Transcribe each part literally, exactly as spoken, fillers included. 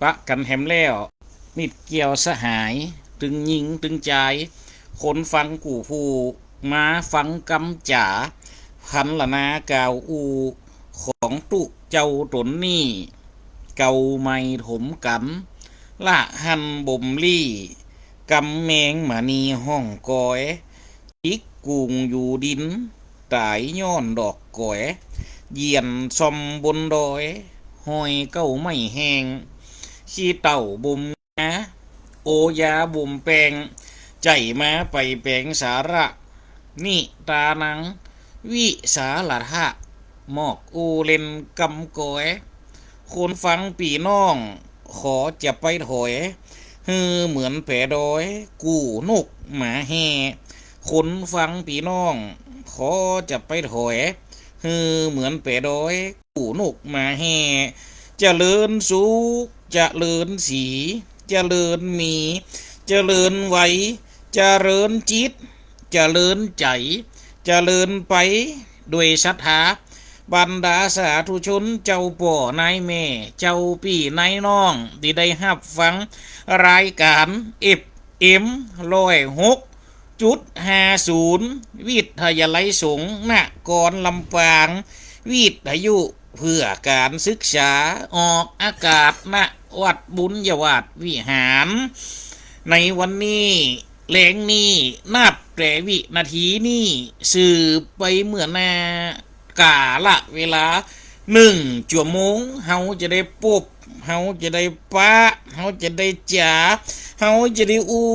ปะกั๋นแหมแล้ว มิตรเกี่ยวสหาย ตึงญิงตึงจาย คนฟังกู้ผู้ มาฟังกำจ๋า พรรณนากล่าวอู้ ของตุ๊เจ้าต๋นนี้ เก่าใหม่ถมกั๋น ละหันบ่มลี้ กำแมงมณีห้องก๋อย จิกกุ่งอยู่ดิน ต๋ายย้อนดอกก๋อย เหยียนซอมบนดอย ฮอยเก๊าไม้แห้ง ขี้เถ้าบ่มงา โอยาบ่มแป้ง ใจ๋มาไปแป๋งสาระ นิตานัง วิสาละทะ มอกอู้เล่นกำก๋อย คนฟังปี้น้อง ขอจะไปถอย หื้อเหมือนแป๋ดอย กู้นกหมาแฮ่ คนฟังปี้น้อง ขอจะไปถอย หื้อเหมือนแป๋ดอย กู้นกหมาแฮ่ เจริญสุข เจริญสี เจริญมี เจริญไหว เจริญจิต เจริญใจ๋ เจริญไป ด้วยศรัทธา บรรดาสาธุชน เจ้าป้อนายแม่ เจ้าปี้นายน้อง ตี้ได้ฮับฟัง รายก๋าน เอฟเอ็ม ร้อยหกจุดห้าศูนย์ วิทยาลัยสงฆ์นครลำปาง วิทยุเพื่อการศึกษา ออกอากาศ ณ วัดบุญญาวาสวิหาร ในวันนี้ แลงนี้ นับแต่วินาทีนี้ สืบไปเมื่อหน้า กาละเวลา หนึ่งจั่วโมง เฮาจะได้ปบ เฮาจะได้ปะ เฮาจะได้จ๋า เฮาจะได้อู้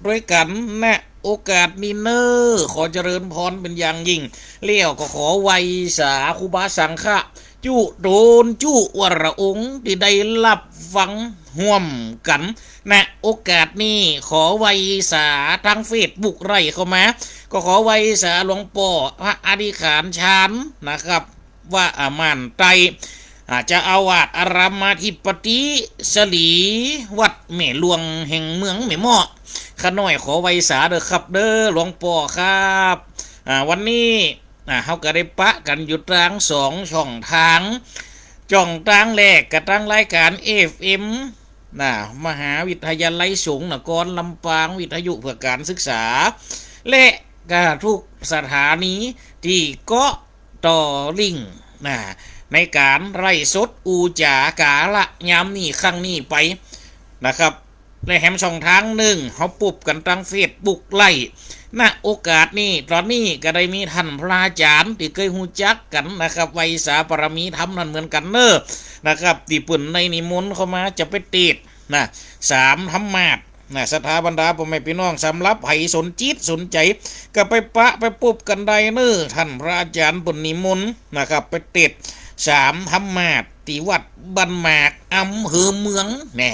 ตวยกั๋น ณ โอกาสนี้เน่อ ขอเจริญพรเป๋นอย่างยิ่ง แล้วก็ขอไหว้สาครูบาสังฆะ จุ๊ต๋นจุ๊วรองค์ ตี้ได้ฮับฟังฮ่วมกั๋น ณ โอกาสนี้ ขอไหว้สาตางเฟซบุ๊กไล่เข้ามา ก็ขอไหว้สาหลวงป้อพระอธิษฐานฌานนะครับ ว่าอาม่านไตร อ่า เจ้าอาวาสอารามอธิปติ สรีวัดแม่หลวงแห่งเมืองแม่เมาะ ข้าน้อยขอไหว้สาเด้อครับเด้อ หลวงป้อครับ อ่า วันนี้ อ่า เฮาก็ได้ปะกั๋นอยู่ตางสองจ้องตาง จ้องตางแรกก็ตางรายก๋าน เอฟเอ็ม นะ มหาวิทยาลัยสงฆ์นครลำปาง วิทยุเพื่อการศึกษา และก็ทุกสถานีตี้เกาะต่อลิงก์ นะ ในก๋านไลฟ์สดอู้จ๋ากาละยามนี้ครั้งนี้ไปนะครับ และแหมจ้องตางนึ่ง เฮาปบกั๋นตางเฟซบุ๊กไล่ ณ โอกาสนี้ ต๋อนนี้ก็ได้มีต้านพระอาจ๋ารย์ตี้เกยฮู้จักกั๋นนะครับ ไหว้สาปารมีธรรมนั้นเหมือนกั๋นเน่อนะครับ ตี้เปิ้นได้นิมนต์เข้ามาจะไปเตสน์ นะ สามธรรมาสน์ นะ ศรัทธาบรรดาป้อแม่ปี้น้อง สำหรับใผสนจิตสนใจ๋ ก็ไปปะไปปบกั๋นได้เน่อ ต้านพระอาจ๋ารย์เปิ้นนิมนต์นะครับ ไปเตสน์สามธรรมาสน์ ตี้วัดบ้านหมาก อำเภอเมือง แน่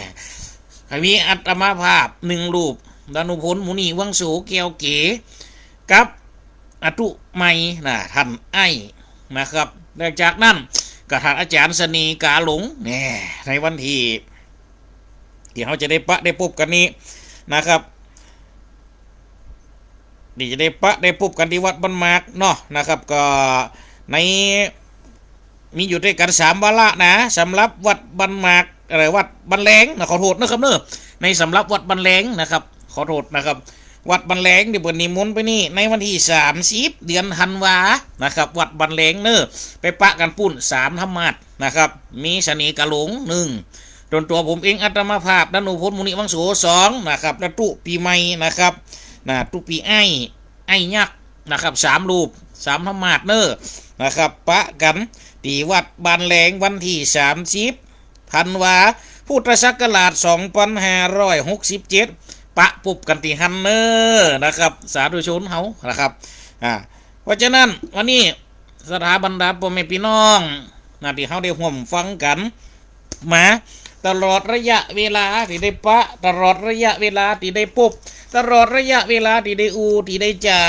มีอาตมาภาพนึ่งรูป ดานุพล มุนีวังโส แก้วเก๋ กับอตุไมย นะ ต้านไอ้ นะครับ แล้วจากนั้นก็ต้านอาจ๋ารย์เสน่ห์กาหลง แน่ ในวันตี้ ตี้เฮาจะได้ปะได้ปบกั๋นนี้นะครับ ตี้จะได้ปะได้ปบกั๋นตี้วัดบ้านหมากเนาะนะครับ ก็ใน มีอยู่ตวยกั๋นสามวาระนะ สำหรับวัดบ้านหมาก เอ่อ วัดบ้านแลงนะ ขอโต้ษนะครับเน่อ ในสำหรับวัดบ้านแลงนะครับ ขอโต้ษนะครับ วัดบ้านแลงตี้เปิ้นนิมนต์ไปนี่ ในวันตี้สามสิบ เดือนธันวานะครับ วัดบ้านแลงเน่อ ไปปะกั๋นปุ้นสามธรรมาสน์นะครับ มีเสน่ห์กาหลงนึ่ง ต๋นตั๋วผมเองอาตมาภาพ ดานุพล มุนีวังโส สองนะครับ และตุ๊ปี้ไมยนะครับ นะ ตุ๊ปี้ไอ้ ไอ้ยักษ์นะครับ สามรูป สามธรรมาสน์เน่อนะครับ ปะกั๋นตี้วัดบ้านแลงวันตี้สามสิบธันวา พุทธศักราชสองพันห้าร้อยหกสิบเจ็ด ปะปบกั๋นตี้หั้นเน่อนะครับ สาธุชนเฮานะครับ อ่า เพราะฉะนั้นวันนี้ศรัทธาบรรดาป้อแม่ปี้น้องนะ ตี้เฮาได้ฮ่วมฟังกั๋น มาตลอดระยะเวลาตี้ได้ปะ ตลอดระยะเวลาตี้ได้ปบ ตลอดระยะเวลาตี้ได้อู้ตี้ได้จ๋า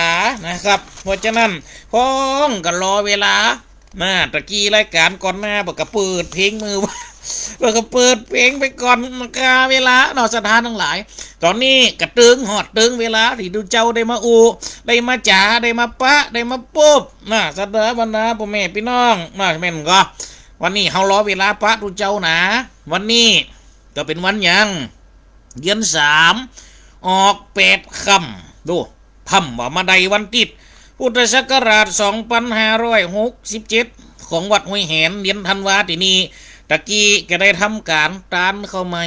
นะครับ เพราะฉะนั้น พ้องก็รอเวลา มาตะกี้รายก๋านก่อนมา เปิ้นก็เปิดเพลงมือ เปิ้นก็เปิดเพลงไปก่อน มันกาเวลาเนาะ ศรัทธาตังหลาย ต๋อนนี้ก็เติงฮอดเติงเวลาตี้ตุ๊เจ้าได้มาอู้ ได้มาจ๋า ได้มาปะ ได้มาปบ นะ ศรัทธาบรรดาป้อแม่ปี้น้อง นะ แม่นก่อ วันนี้เฮารอเวลาปะตุ๊เจ้านะ วันนี้ก็เป๋นวันหยัง เดือนสาม ออกแปดค่ำ ดู ถ้ำว่ามาได้วันติ๊ด พุทธศักราชสองปันห้าร้อยหกสิบเจ็ด ของวัดห้วยแหน เดือนธันวาตี้นี่ ตะกี้ก็ได้ทำก๋านตานข้าวใหม่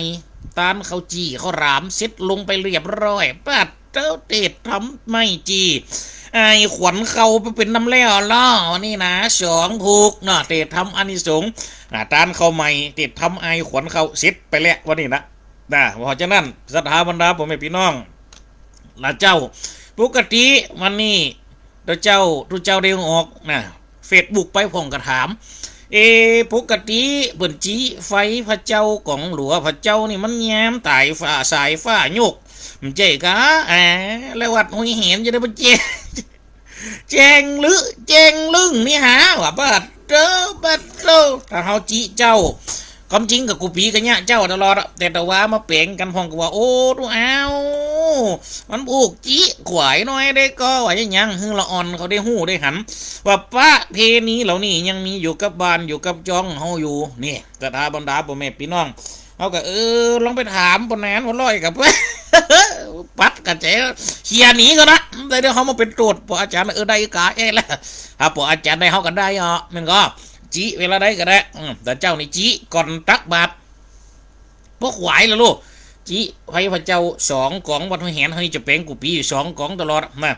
ตานข้าวจี่ข้าวหลามเสร็จลงไปเรียบร้อย ปาดเต๊อะ เตศธรรมไหม้จี่ อายขวัญข้าวไปเป๋นนำแล้วลอ วันนี้นะ สองผูกเนาะ เตศธรรมอานิสงส์ อ่า ตานข้าวใหม่ เตศธรรมอายขวัญข้าว เสร็จไปแล้ววันนี้นะ นะ เพราะฉะนั้น ศรัทธาบรรดาป้อแม่ปี้น้อง ละเจ้า ปกติวันนี้ ตุ๊เจ้า ตุ๊เจ้าได้ออกนะ เฟซบุ๊กไปพ่องก็ถาม เอ ปกติเปิ้นจี้ไฟพระเจ้ากองหลัว พระเจ้านี่มันยามต๋ายฟ้า สายฟ้ายก บ่ใจ้กา แอ แล้ววัดห้วยแหนจะได้บ่แจ้ง แจ้งลึ แจ้งลึ่งนี่หา ว่าปาดเต๊อะ ปาดเต๊อะ ถ้าเฮาจี้เจ้า ความจริงก็กู้ปี๋ก็เยียะเจ้าตลอดอะ แต่ แต่ว่ามาแป๋งกั๋นพ่องก็ว่า โอ้ ตุ๊อ้าว มันผูกจี้ขวายน้อยได้ก่อ ว่าหยัง หื้อละอ่อนเขาได้ฮู้ได้หัน ว่าประเพณีเหล่านี้ยังมีอยู่กับบ้านอยู่กับจ้องเฮาอยู่ นี่ ศรัทธาบรรดาป้อแม่ปี้น้อง เฮาก็ เออ ลองไปถามป้อแหนน ป้อร้อยกับ ปัดกระแส เคลียร์หนีก่อนนะ ได้เดี๋ยวเฮามาเป๋นโต้ษป้ออาจ๋ารย์ เออ ได้กาแอแล้ว ถ้าป้ออาจ๋ารย์ได้เฮาก็ได้อ่ะ แม่นก่อ จี้เวลาใดก็ได้ อืม แต่เจ้านี่จี้ก่อนตักบาตร บ่ขวายละลูก จี้ไฟพระเจ้าสองกอง วัดห้วยแหนเฮานี่จะแป๋งกู้ปี๋อยู่สองกองตลอดนะ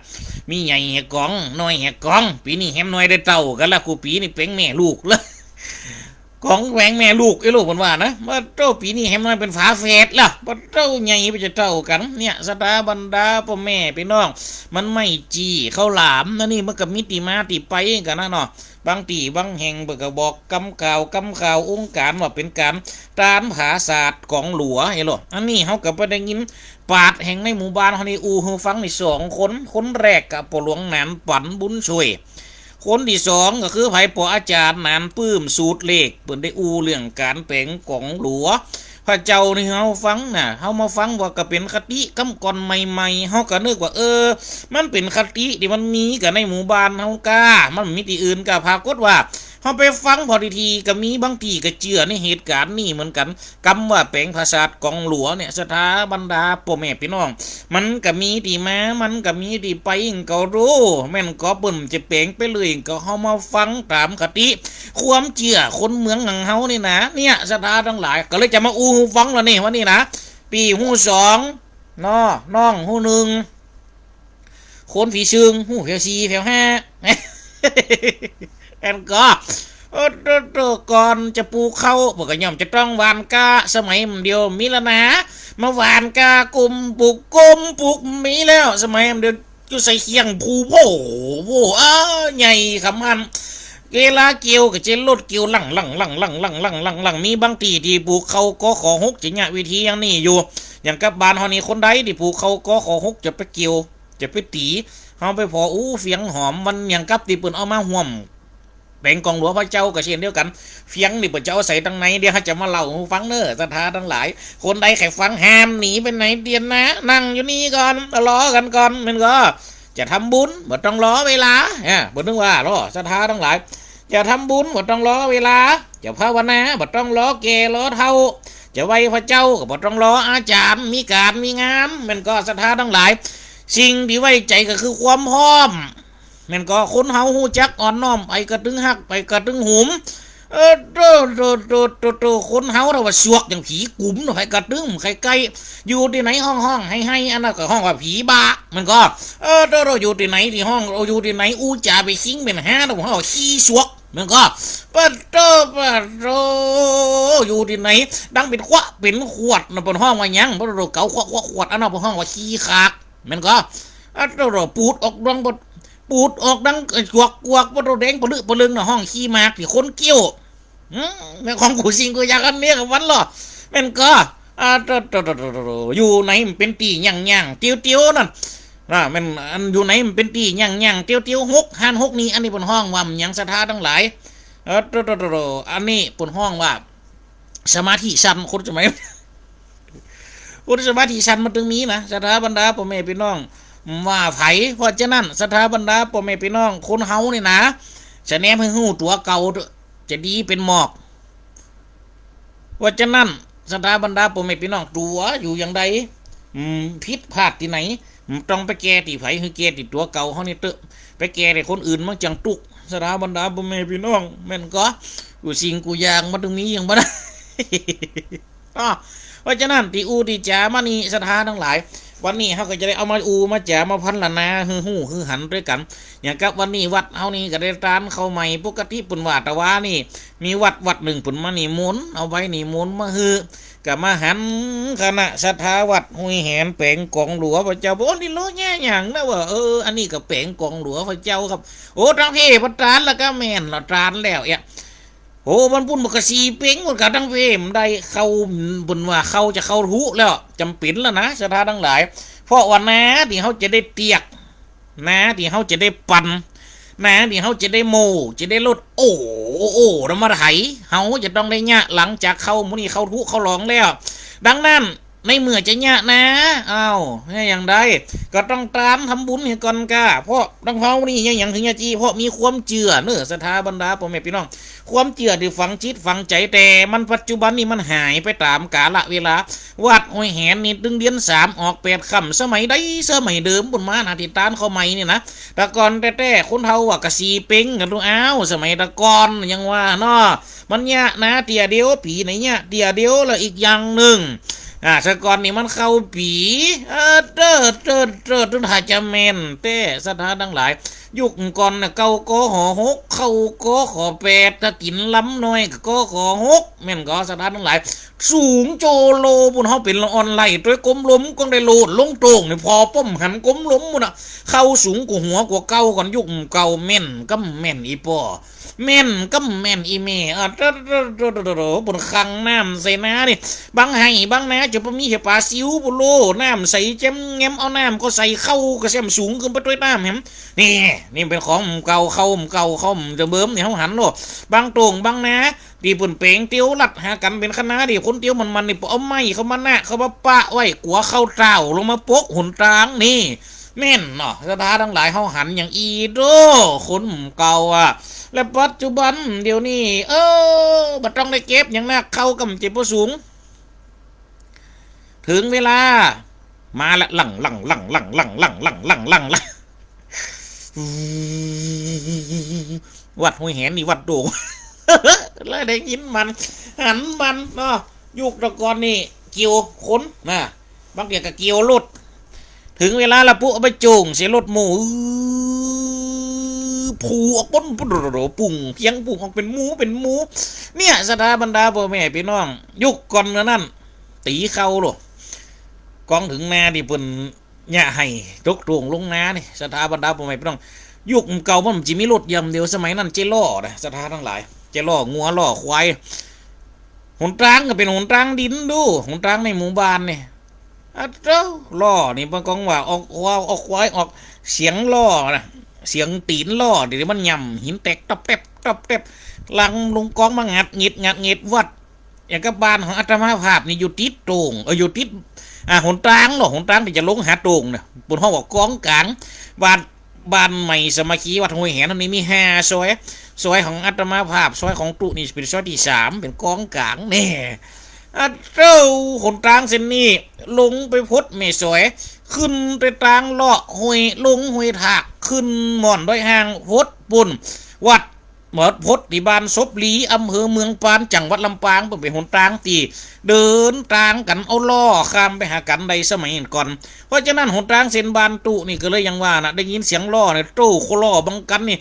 มีใหญ่แหกกอง น้อยแหกกอง ปี๋นี้แหมน้อยได้เต้ากั๋นละ กู้ปี๋นี่แป๋งแม่ลูกละ กองแป๋งแม่ลูก ไอ้ลูกเปิ้นว่านะ ปาดเต๊อะ ปี๋นี้แหมน้อยเป๋นฝาแฝดละ ปาดเต๊อะ ใหญ่ไปจะเต้ากั๋น เนี่ย ศรัทธาบรรดาป้อแม่ปี้น้อง มันไหม้จี่ข้าวหลามนะ นี่มันก็มีตี้มาตี้ไปกั๋นนะเนาะ บางตี้บางแห่งเปิ้นก็บอกกำกล่าวกำข่าวองค์ก๋านว่าเป๋นก๋านตานผาสาทกองหลัว หันโล อันนี้เฮาก็ไปได้ยินปราชญ์แห่งในหมู่บ้านเฮานี่อู้หื้อฟังนี่สองคน คนแรกก็ป้อหลวงหนานปั๋นบุญช่วย คนตี้สองก็คือใผ ป้ออาจ๋ารย์หนานปื้มสูตรเลข เปิ้นได้อู้เรื่องก๋านแป๋งกองหลัว พระเจ้านี่เฮาฟังนะ เฮามาฟังว่าก็เป๋นคติกำก่อนใหม่ๆ เฮาก็นึกว่า เออ มันเป๋นคติตี้มันมีกั๋นในหมู่บ้านเฮากา มันบ่มีตี้อื่นกา ปรากฏว่า เฮาไปฟังผ่อดีๆ ก็มีบางตี้ก็เจื้อในเหตุก๋ารณ์นี้เหมือนกั๋น กำว่าแป๋งผาสาทกองหลัวเนี่ย ศรัทธาบรรดาป้อแม่ปี้น้อง มันก็มีตี้มา มันก็มีตี้ไป ก็รู้ แม่นก่อเปิ้นจะแป๋งไปเลย ก็เฮามาฟังต๋ามคติ ความเจื้อคนเมืองอย่างเฮานี่นะ เนี่ย ศรัทธาตังหลาย ก็เลยจะมาอู้หื้อฟังละนี่ วันนี้นะ ปี้ฮู้สอง น้อ น้องฮู้หนึ่ง คนผีซึ่งฮู้แผวสี่แผวห้า แม่นก่อ โอ้โตโต ก่อนจะปลูกข้าว เปิ้นก็ย่อมจะต้องหว่านกล้า สมัยเดี๋ยวมีแล้วนะ มาหว่านกล้ากุมปลูกกุมปลูกมีแล้ว สมัยเดี๋ยวอยู่ใส่เคียงภูโผ โผ เอ้อ ใหญ่ขำหัน เวลาเกี่ยวก็จะลดเกี่ยวลั่งลั่งลั่งลั่งลั่งลั่งลั่งลั่ง มีบางตี้ตี้ปลูกข้าว กข หก จะเยียะวิธีอย่างนี้อยู่ อย่างกับบ้านเฮานี่ คนใดตี้ปลูกข้าว กข หก จะไปเกี่ยว จะไปตี๋ เฮาไปผ่ออู้เฟียงหอม วันอย่างกับตี้เปิ้นเอามาฮ่วมแป๋งกองหลัวพระเจ้าก็เช่นเดียวกั๋น เฟียงนี่เปิ้นจะเอาใส่ตังไหน เดี๋ยวเฮาจะมาเล่าหื้อฟังเน่อ ศรัทธาตังหลาย คนใดใค่ฟังห้ามหนีไปไหนเตียนะ นั่งอยู่นี่ก่อน รอกั๋นก่อน แม่นก่อ จะทำบุญบ่ต้องรอเวลา อ่า เปิ้นถึงว่ารอ ศรัทธาตังหลาย จะทำบุญบ่ต้องรอเวลา จะภาวนาบ่ต้องรอแก่รอเฒ่า จะไหว้พระเจ้าก็บ่ต้องรออาจารย์ มีก๋านมีงาน แม่นก่อ ศรัทธาตังหลาย สิ่งตี้ไว้ใจ๋ก็คือความพร้อม แม่นก่อ คนเฮาฮู้จักอ่อนน้อม ไปกระตึงฮัก ไปกระตึงหุม เออ โต โต โต โต โต คนเฮาถ้าว่าสวกอย่างผีกุ๋มเนาะ ไปกระตึงใค่ๆ อยู่ตี้ไหนฮ้องๆ ไห้ๆ อันนั้นก็ฮ้องว่าผีบ้า แม่นก่อ เออ โต โต อยู่ตี้ไหนตี้ฮ้อง อยู่ตี้ไหนอู้จ๋าไปคิงเป๋นฮา เปิ้นฮ้องว่าขี้สวก แม่นก่อ ปะโต ปะโต อยู่ตี้ไหนดังเป๋นขวะเป๋นขวดนะ เปิ้นฮ้องว่าหยัง ปะโต เก๋าขวะขวะขวด อันนั้นเปิ้นฮ้องว่าขี้ขาก แม่นก่อ อะโต ปูดออกดัง ปูดออกดัง เอ่อ จวกกวก ปะโต แดงปะลึปะลึงนะ ฮ้องขี้หมากตี้คนเกี้ยว อืม แม่นของกูสิ่งกูอยากอันเนี้ยกับมันลอ แม่นก่อ อะโต โต โต โต โต โต อยู่ไหนมันเป๋นตี้ย่างๆ เตียวๆ นั่น นะ แม่น อันอยู่ไหนมันเป๋นตี้ย่างๆ เตียวๆ หก หันหกนี่ อันนี้เปิ้นฮ้องว่าหยัง ศรัทธาตังหลาย เออ โต โต โต โต อันนี้เปิ้นฮ้องว่า สมาธิสั้น คนสมัย คนสมาธิสั้นมันตึงมีนะ ศรัทธาบรรดาป้อแม่ปี้น้อง ว่าไผ เพราะฉะนั้น ศรัทธาบรรดาป้อแม่ปี้น้อง คนเฮานี่นะ สะแนมหื้อฮู้ตั๋วเก่าเต๊อะ จะดีเป๋นหมอก ว่าจะนั้น ศรัทธาบรรดาป้อแม่ปี้น้อง ตั๋วอยู่อย่างใด อืม ผิดพลาดตี้ไหน อืม ต้องไปแก้ตี้ใผ หื้อแก้ตี้ตั๋วเก่าเฮานี่เต๊อะ ไปแก้ตี้คนอื่นมันจั่งตุ๊กข์ ศรัทธาบรรดาป้อแม่ปี้น้อง แม่นก่อ กู้สิ่งกู้อย่างมันตึงมีอย่างบ่ได้ อ้อ ว่าจะนั้น ตี้อู้ตี้จ๋ามานี่ ศรัทธาตังหลาย วันนี้เฮาก็จะได้เอามาอู้มาจ๋ามาพรรณนาหื้อฮู้หื้อหันตวยกั๋น อย่างกับวันนี้วัดเฮานี่ก็ได้ตานข้าวใหม่ ปกติเปิ้นว่าตะวานี่ มีวัดวัดนึ่งเปิ้นมานิมนต์ เอาใบนิมนต์มาหื้อ ก็มาหันคณะศรัทธาวัดห้วยแหนแป๋งก๋องหลัวพระเจ้า โอ้ นี่เลาะแยะหยังนะ ว่า เออ อันนี้ก็แป๋งก๋องหลัวพระเจ้าครับ โอ้ ตังเพบ่ตานละก็แม่นละ ตานแล้วเอีย โอ้ บั้นปุ้นบ่กะสี่เป็ง มันก็ตังเพบ่ได้เข้า เปิ้นว่าเข้าจะเข้าธุแล้ว จ๋ำเป๋นแล้วนะ ศรัทธาตังหลาย เพราะว่านาตี้เฮาจะได้เตียก นาตี้เฮาจะได้ปั่น นาตี้เฮาจะได้โม่ จะได้ลด โอ้ โอ้ โอ้ นำมาไถ เฮาจะต้องได้เยียะ หลังจากเข้ามื้อนี้เข้าธุเข้าหลองแล้ว ดังนั้น ในเมื่อจะเยียะนา อ้าว เยียะอย่างใด ก็ต้องตานทำบุญหื้อก่อนก้า เพราะตังเฮานี่เยียะหยังเถิงเยียะจี้ เพราะมีความเจื้อเนาะ ศรัทธาบรรดาป้อแม่ปี้น้อง ความเจื้อตี้ฝังจิตฝังใจ๋ แต่มันปัจจุบันนี่มันหายไปต๋ามกาละเวลา วัดห้วยแหนนี่ตึงเดือนสามออกแปดค่ำ สมัยใดสมัยเดิมปุ้นมานะ ตี้ตานข้าวใหม่นี่นะ แต่ก่อนแต๊ๆ คนเฒ่าว่าก็สี่เป็งกั๋นลูก อ้าว สมัยแต่ก่อนยังว่าเนาะ มันเยียะนาเตื้อเดียว ปี๋ไหนเยียะเตื้อเดียว แล้วอีกอย่างนึ่ง อ่า แต่ก่อนนี่มันเข้าปี๋ เออ เต๊อะ เต๊อะ เต๊อะ ตึงถ้าจะแม่นแต๊ ศรัทธาตังหลาย ยุคก่อนน่ะ เก้า ก ห หก เข้า ก ข แปด ถ้ากิ๋นลำน้อยก็ ก ข หก แม่นก่อ ศรัทธาตังหลาย สูงโจโลปุ้น เฮาเป๋นละอ่อนไหล่ตวย ก้มลมก็ได้โลดลงโต่งนี่ ผ่อป้อมหันก้มลมปุ้นน่ะ เข้าสูงกว่าหัวกว่าเก้าก่อน ยุคเก่า แม่นกำแม่นอี่ป้อ แม่นกำแม่นอี่แม่ อ่ะ เต๊อะ เต๊อะ เต๊อะ เต๊อะ เต๊อะ เต๊อะ ปุ้นขังน้ำใส่นานี่ บางไฮ่บางนาจะบ่มีแค่ป๋าซิวปุ้นโล น้ำใสแจ่มแงม เอาน้ำก็ใส่ เข้าก็แซ่มสูงขึ้นไปตวยน้ำแหม นี่ นี่เป๋นของเก่า เข้าเก่า เข้าเดิมนี่ เฮาหันโลด บางโต่งบางนา ตี้เปิ้นแป๋งเตียวลัดหากั๋นเป๋นคณะนี่ คนเตียวมันๆ นี่ เอาไม้เข้ามานะ เข้ามาปะไว้ กั๋วเข้าเต้าลงมาปกหนตางนี่ แม่นเนาะ ศรัทธาตังหลาย เฮาหันอย่างอี้โด้ คนเก่าอะ และปัจจุบันเดี๋ยวนี้ เออ บ่ต้องได้เก็บหยังนัก เข้าก็บ่เจ็บบ่สูง เถิงเวลา มาละ หลั่ง หลั่ง หลั่ง วัดห้วยแหนนี่วัดโด่ง แล้วได้ยินมัน หันมันเนาะ ยุคแต่ก่อนนี่เกี่ยวคนนะ บางเตื้อก็เกี่ยวรถ เถิงเวลาละปุ๊ เอาไปโจ้งใส่รถโม่ อื้อ ผูออกป้น ปุ้งเพียง ปุ้งออกเป๋นหมู่เป๋นหมู่ เนี่ย ศรัทธาบรรดาป้อแม่ปี้น้อง ยุคก่อนนั้น ตี๋เข้าโลด กองเถิงนาตี้เปิ้นเยียะไฮ่ตกโต่งลงนานี่ ศรัทธาบรรดาป้อแม่ปี้น้อง ยุคเก่ามันบ่จะมีรถอย่างเดียว สมัยนั้นเจ๊ล้อนะ ศรัทธาตังหลาย เจ๊ล้องัวล้อควาย หนตางก็เป๋นหนตางดินดู หนตางในหมู่บ้านนี่ อะเจ้า ล้อนี่มันก้องว่าออกควาย ออกควาย ออกเสียงล้อนะ เสียงตี๋นล้อ ตี้มันหย่ำหินแตกต๊อบแต๊บต๊อบแต๊บ หลังลงก๊องมางัดงิดงัดงิดวัด อย่างกับบ้านของอาตมาภาพนี่อยู่ติดโต่ง เออ อยู่ติด อ่า หนตางเนาะ หนตางตี้จะลงหาโต่งน่ะ เปิ้นฮ้องว่าก๊องก๋าง บ้าน บ้านใหม่สามัคคีวัดห้วยแหนนี่มีห้าซอย ซอยของอาตมาภาพ ซอยของตุ๊นี่เป๋นซอยตี้สาม เป๋นก๊องก๋างแน่ อะเจ้า หนตางเส้นนี้ ลงไปพดแม่สอย ขึ้นไปตางเลาะห้วย ลงห้วยถาก ขึ้นหม่อนดอยห่าง พดปุ้น วัด หมดพดตี้บ้านศพหลี อำเภอเมืองปาน จังหวัดลำปาง เปิ้นเป๋นหนตางตี้เดินตางกั๋น เอาล้อข้ามไปหากั๋นได้สมัยก่อน เพราะฉะนั้นหนตางเส้นบ้านตุ๊นี่ก็เลยอย่างว่านะ ได้ยินเสียงล้อเนี่ย โต้ ล้อบางคันนี่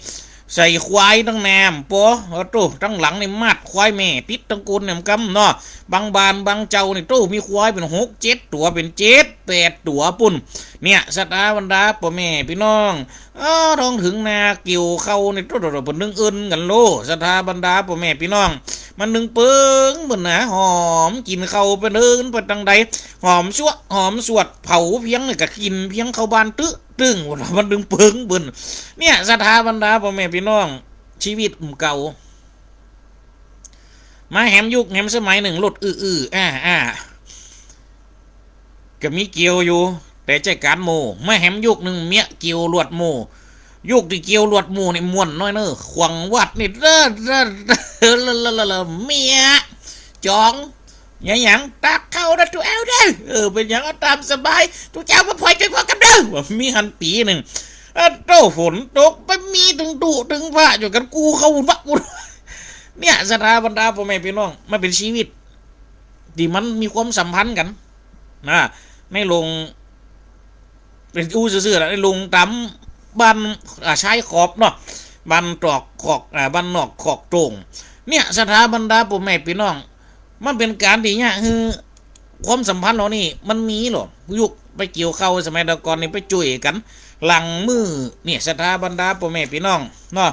ใส่ควายตังหน้า ปอ โอ้โต้ ตังหลังนี่มัดควายแม่ติดตังโคนเนี่ยกำเนาะ บางบ้านบางเจ้านี่ โต้ มีควายเป๋นหกเจ็ดตั๋ว เป๋นเจ็ดแปดตั๋วปุ้น เนี่ย ศรัทธาบรรดาป้อแม่ปี้น้อง เออ ท้องเถิงนาเกี่ยวเข้านี่ โต้ โต้ โต้ เปิ้นนึ่งเอิ้นกั๋นโล ศรัทธาบรรดาป้อแม่ปี้น้อง มันนึ่งเปิงเปิ้นนะ หอมกิ๋นเข้าไปเดินไปตางใด หอมซั่วหอมสวด เผาเพียงนี่ก็กิ๋นเพียงเข้าบ้านตึ๊ตึ้ง มันนึ่งเปิงเปิ้น เนี่ย ศรัทธาบรรดาป้อแม่ปี้น้อง ชีวิตเก่า มาแหมยุคแหมสมัยนึ่ง รถอื้อๆ อ้าๆ ก็มีเกี่ยวอยู่ แต่ใจ้ก๋านโม่ มาแหมยุคนึ่ง เมียเกี่ยวลวดโม่ ยุคตี้เกี่ยวลวดโม่นี่ม่วนน้อยเน่อ ขวางวัดนี่ เด้อ เด้อ เด้อ เมียจ๋อง หยัง หยัง ตักข้าวนะตุ๊เอ๋าเน่อ เออ เป๋นหยัง เอาต๋ามสบาย ตุ๊เจ้าบ่ผ่อยจ๋วยพ่อกำเน่อ ว่ามีหั้นปี๋นึ่ง อะโต้ ฝนตก ไปมีตึงตุ๊ตึงพระจ๋วยกั๋น กู้เข้าบุญวะ เนี่ย ศรัทธาบรรดาป้อแม่ปี้น้อง มันเป๋นชีวิตตี้มันมีความสัมพันธ์กั๋น นะ ในโรง เป๋นอู้ซื่อๆ นะ ในโรงต๋ามบ้าน อ่า ชายขอบเนาะ บ้านตอกขอก อ่า บ้านนอกขอกโต่ง เนี่ย ศรัทธาบรรดาป้อแม่ปี้น้อง มันเป๋นก๋านตี้เยียะหื้อความสัมพันธ์เฮานี่มันมีลอ ยุคไปเกี่ยวข้าวสมัยตะก่อนนี่ไปจ้วยกั๋น หลังมื้อ เนี่ย ศรัทธาบรรดาป้อแม่ปี้น้องเนาะ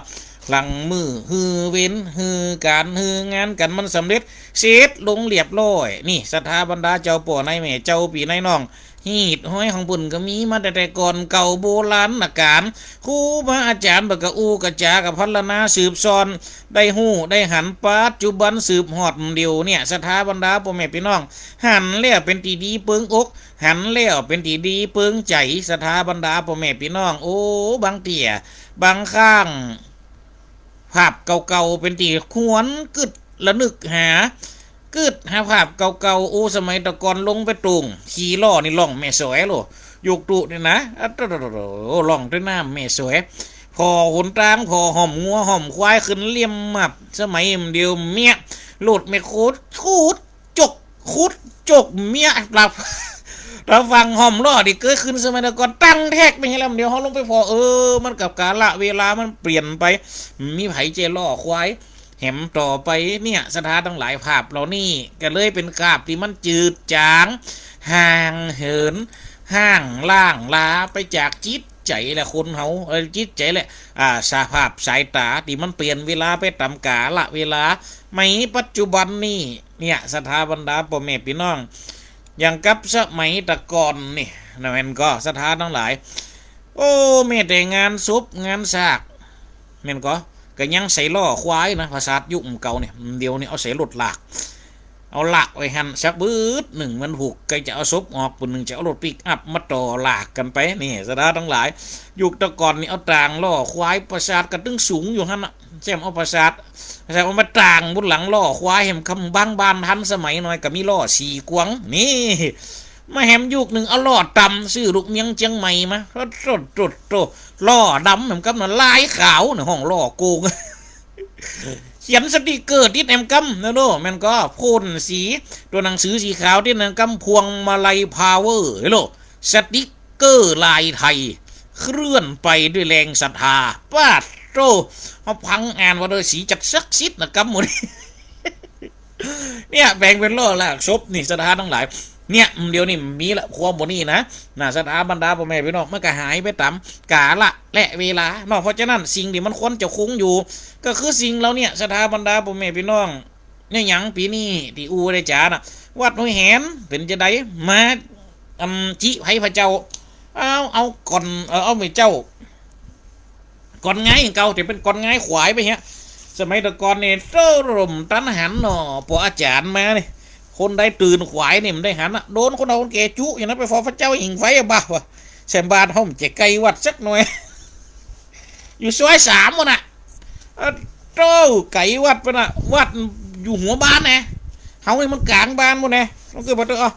หลังมื้อหื้อเวร หื้อก๋าน หื้องานกั๋นมันสำเร็จ เสร็จลงเรียบร้อย นี่ ศรัทธาบรรดาเจ้าป้อนายแม่ เจ้าปี้นายน้อง ฮีตฮ้อยของเปิ้นก็มีมาตั้งแต่ก่อนเก่าโบราณกาล ครูบาอาจ๋ารย์เปิ้นก็อู้ก็จาก็พรรณนาสืบซ่อน ได้ฮู้ได้หัน ปัจจุบันสืบฮอดเดี่ยวเนี่ย ศรัทธาบรรดาป้อแม่ปี้น้อง หันแล้วเป๋นตี้ดีเปิงอก หันแล้วเป๋นตี้ดีเปิงใจ๋ ศรัทธาบรรดาป้อแม่ปี้น้อง โอ้ บางเตื้อ บางครั้ง ภาพเก่าๆ เป๋นตี้หวนกึ๊ดระนึกหา กึ๊ดหาภาพเก่าๆ โอ้ สมัยตะก่อนลงไปโต่ง ขี่ล้อนี่ล่องแม่สวยโล ยุคตุ๊นี่นะ อะโต้ๆๆๆ ล่องตวยน้ำแม่สวย ผ่อหนตาง ผ่อฮ่อมงัวฮ่อมควาย ขึ้นเลียมมับ สมัยเดี่ยวเมี้ย รถแม่โคขูด จก ขุดจกเมี้ย ตา ตาฟังฮ่อมล้อตี้เกยขึ้นสมัยตะก่อน ตั้งแทกไปเหียแล้ว เดี๋ยวเฮาลงไปผ่อ เออ มันกับกาละเวลามันเปลี่ยนไป มีใผเจ้ล้อควายแหมต่อไป เนี่ย ศรัทธาตังหลาย ภาพเหล่านี้ก็เลยเป๋นภาพตี้มันจืดจาง ห่างเหิน ฮ้างล้างลาไปจากจิตใจ๋แหละคนเฮา เออ จิตใจ๋แหละ อ่า สภาพสายต๋าตี้มันเปลี่ยนเวลาไปต๋ามกาละเวลา ในปัจจุบันนี้ เนี่ย ศรัทธาบรรดาป้อแม่ปี้น้อง อย่างกับสมัยตะก่อนนี่นะ แม่นก่อ ศรัทธาตังหลาย โอ้ แม้แต่งานศพงานสาก แม่นก่อ ก็ยังใส่ล้อควายนะ ภาษายุคเก่าเนี่ย เดี๋ยวนี้เอาใส่รถลาก เอาลากไว้หั้นสักบึดนึ่ง มันผูกใก้จะเอาศพออก ปุ้นนึ่งจะเอารถปิกอัพมาต่อลากกั๋นไป นี่ ศรัทธาตังหลาย ยุคตะก่อนนี่เอาตางล้อควาย ปราสาทก็ตึงสูงอยู่หั้นน่ะ แจ่มเอาปราสาท แจ่มเอามาตางบนหลังล้อควาย แหมกำบางบ้านทันสมัยหน่อยก็มีล้อสี่กวง นี่ มาแหมยุคนึ่งเอาล้อดำ ซื้อลูกเมียงเจียงใหม่มา โต้ๆๆๆ ล้อดำ แหมกำนั้นลายขาวเนี่ย ฮ้องล้อโกง เขียนสติกเกอร์ติดแหมกำนะโล แม่นก่อ พ่นสี ตั๋วหนังสือสีขาวติดแหมกำ พวงมาลัยพาวเวอร์ เฮโล สติกเกอร์ลายไทย เคลื่อนไปด้วยแรงศรัทธา ป๊าดโต้ เฮาฟังอ่านว่าโดยสีจักศักดิ์สิทธิ์นะกำหมู่นี้ เนี่ย แป๋งเป๋นล้อลากศพนี่ ศรัทธาตังหลาย เนี่ย เดี๋ยวนี้มีละ ความบ่นี้นะ นะ ศรัทธาบรรดาป้อแม่ปี้น้อง มันก็หายไปต๋ามกาละและเวลาเนาะ เพราะฉะนั้นสิ่งตี้มันควรจะคงอยู่ ก็คือสิ่งเหล่าเนี้ย ศรัทธาบรรดาป้อแม่ปี้น้อง เนี่ย หยังปี๋นี้ตี้อู้ได้จ๋าน่ะ วัดห้วยแหน เป๋นจาใด มา อำ จิไผพระเจ้า เอา เอาก่อน เออ เอาแม่เจ้า ก่อนงายเก่า แต่เป๋นก่อนงายขวายไปเหีย สมัยตะก่อนนี่ โต้ ลมตันหันเนาะ ปออาจ๋ารย์มานี่ คนใดตื่นขวายนี่มันได้หันน่ะ โดนคนเฒ่าคนแก่จุ อย่างนั้นไปฟ้อพระเจ้าหิ่งไฟอะบ่าวะ แซมบ้านเฮามันจะไกลวัดสักหน่อย อยู่ซอยสามหมดน่ะ อะโต้ ไก๋วัดไปน่ะ วัดอยู่หัวบ้านแหนะ เฮานี่มันก๋างบ้านหมดแหนะ มันคือบ่เตอะ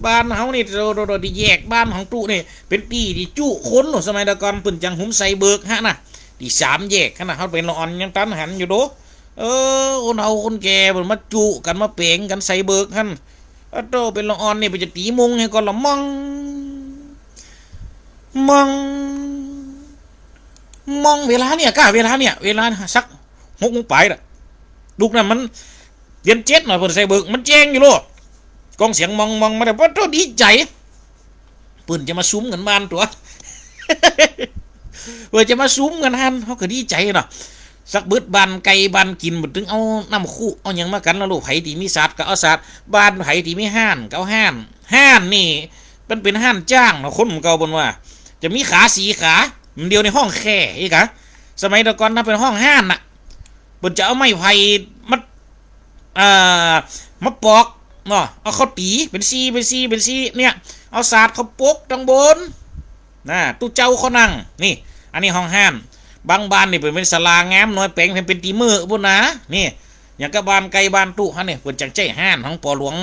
บ้านเฮานี่ โตๆๆ ตี้แยกบ้านของตุ๊นี่ เป๋นตี้ตี้จุคนโน่น สมัยตะก่อนเปิ้นจังหุมใส่เบิกหั้นน่ะ ตี้สามแยกหั้นน่ะ เฮาเป๋นละอ่อนยังตันหันอยู่โด เออ คนเฒ่าคนแก่เปิ้นมาจุกั๋นมาเป๋งกั๋นใส่เบิกหั้น อะโต้ เป๋นละอ่อนนี่เปิ้นจะตี๋มงให้ก่อนละ มอง มอง มอง เวลาเนี่ย ก้า เวลาเนี่ย เวลาสักหกโมงป๋ายน่ะ ลูกนั้นมัน เดือนเจ็ดหน่อย เปิ้นใส่เบิก มันแจ้งอยู่โลด กองเสียงมองๆ มาแล้ว ปะโต้ ดีใจ๋ เปิ้นจะมาสุมกั๋นบ้านตั๋ว เปิ้นจะมาสุมกั๋นหั้น เฮาก็ดีใจ๋เนาะ สักบึดบ้านไก่บ้านกิ๋น บ่ตึงเอาน้ำคุเอาหยังมากั๋นแล้วโลด ไผตี้มีสาดก็เอาสาด บ้านไผตี้มีฮ้านก็เอาฮ้าน ฮ้านนี่ มันเป๋นฮ้านจ๊างเนาะ คนเก่าเปิ้นว่า จะมีขาสี่ขา เดี๋ยวนี้ฮ้องแค่อีกอะ สมัยตะก่อนถ้าเป๋นฮ้องฮ้านน่ะ เปิ้นจะเอาไม้ไผ่มา อ่า มาปอกเนาะ เอาเข้าตี๋เป๋นสี่ เป๋นสี่ เป๋นสี่ เนี่ย เอาสาดเข้าปกตังบน นะ ตุ๊เจ้าเข้านั่ง นี่ อันนี้ฮ้องฮ้าน บางบ้านนี่เป๋น เป๋นศาลางามหน่อย แป๋งเป๋น เป๋นตี๋เม้อปุ้นนะ นี่ อย่างกับบ้านใก้บ้านตุ๊หั้นเนี่ย เปิ้นจักใจ๊ฮ้านของป้อหลวง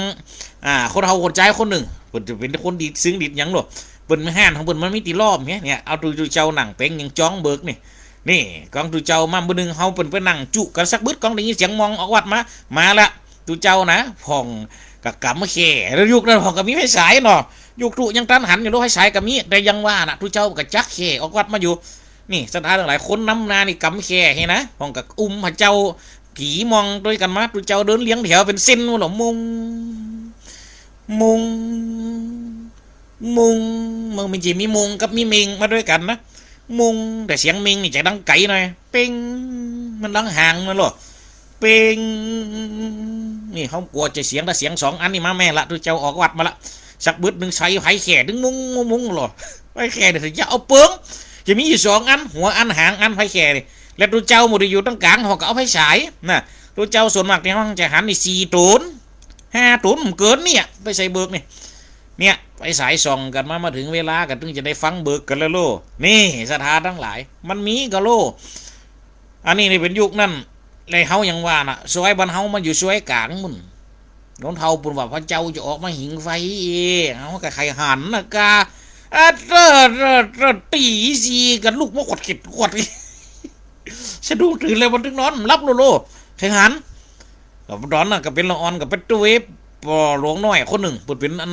อ่า คนเฒ่าคนจายคนนึ่ง เปิ้นจะเป๋นคนดีดซิ่งดีดหยังโล เปิ้นมีฮ้านของเปิ้นมันมีตี้ล้อมเนี่ย เนี่ย เอาตุ๊ ตุ๊เจ้านั่งแป๋งยังจ๊องเบิกนี่ นี่ กองตุ๊เจ้ามามื้อนึ่งเฮาเปิ้นไปนั่งจุกั๋นสักบึด กองได้ยินเสียงมองออกวัดมา มาละ ตุ๊เจ้านะ พ่องก็ก๋ำแค่ แล้วยุคนั้นพ่องก็มีไฟฉายเนาะ ยุคตุ๊ยังตันหันอยู่ ไฟฉายก็มี แต่ยังว่าน่ะ ตุ๊เจ้าก็จักแค่ออกวัดมาอยู่ นี่ศรัทธาตังหลาย คนนำหน้านี่ก๋ำแค่หั้นนะ พ่องก็อุ้มพระเจ้า ผีมองตวยกั๋นมา ตุ๊เจ้าเดินเรียงแถวเป๋นเส้นมาหรอ มุง มุง มุง มัน มันจะมีมุงกับมีเมงมาตวยกั๋นนะ มุง แต่เสียงเมงนี่จะดังไก๋หน่อย เป๋ง มันดังห่างนั่นหรอ เป๋ง นี่เฮากั๋วจะเสียง ถ้าเสียงสองอันนี่มาแม่ละ ตุ๊เจ้าออกวัดมาละ สักบึดนึ่งใส่ไฟแค่ดึงมุง มุง มุงหรอ ไฟแค่เนี่ยจะเอาเปิง จะมีอยู่สองอัน หัวอันหางอัน ไฟแค่นี่ แล้วตุ๊เจ้าบ่ได้อยู่ตรงก๋าง พ่องก็เอาไฟฉายน่ะ ตุ๊เจ้าส่วนมากในห้องจะหันนี่สี่ต๋น ห้าต๋นบ่เกินเนี่ย ไปใส่เบิกนี่ เนี่ย ไฟฉายส่องกั๋นมา มาเถิงเวลาก็ตึงจะได้ฟังเบิกกั๋นแล้วโล นี่ศรัทธาตังหลาย มันมีก่อโล อันนี้นี่เป๋นยุคนั้น แล้วเฮายังว่าน่ะ ซอยบ้านเฮามันอยู่ซอยก๋างมุ้น คนเฒ่าเปิ้นว่าพระเจ้าจะออกมาหิงไฟ เฮาก็ใค่หันน่ะกา อะเตอะเตอะเตอะ ตี๋สี่ก็ลุกมาขวดเข็ดขวด สะดุ้งตื่นเลย บ่ตึงนอนหลับโลโล ใค่หัน ก็ต๋อนนั้นก็เป๋นละอ่อน ก็ไปตวยป้อหลวงน้อยคนนึ่ง เปิ้นเป๋นอัน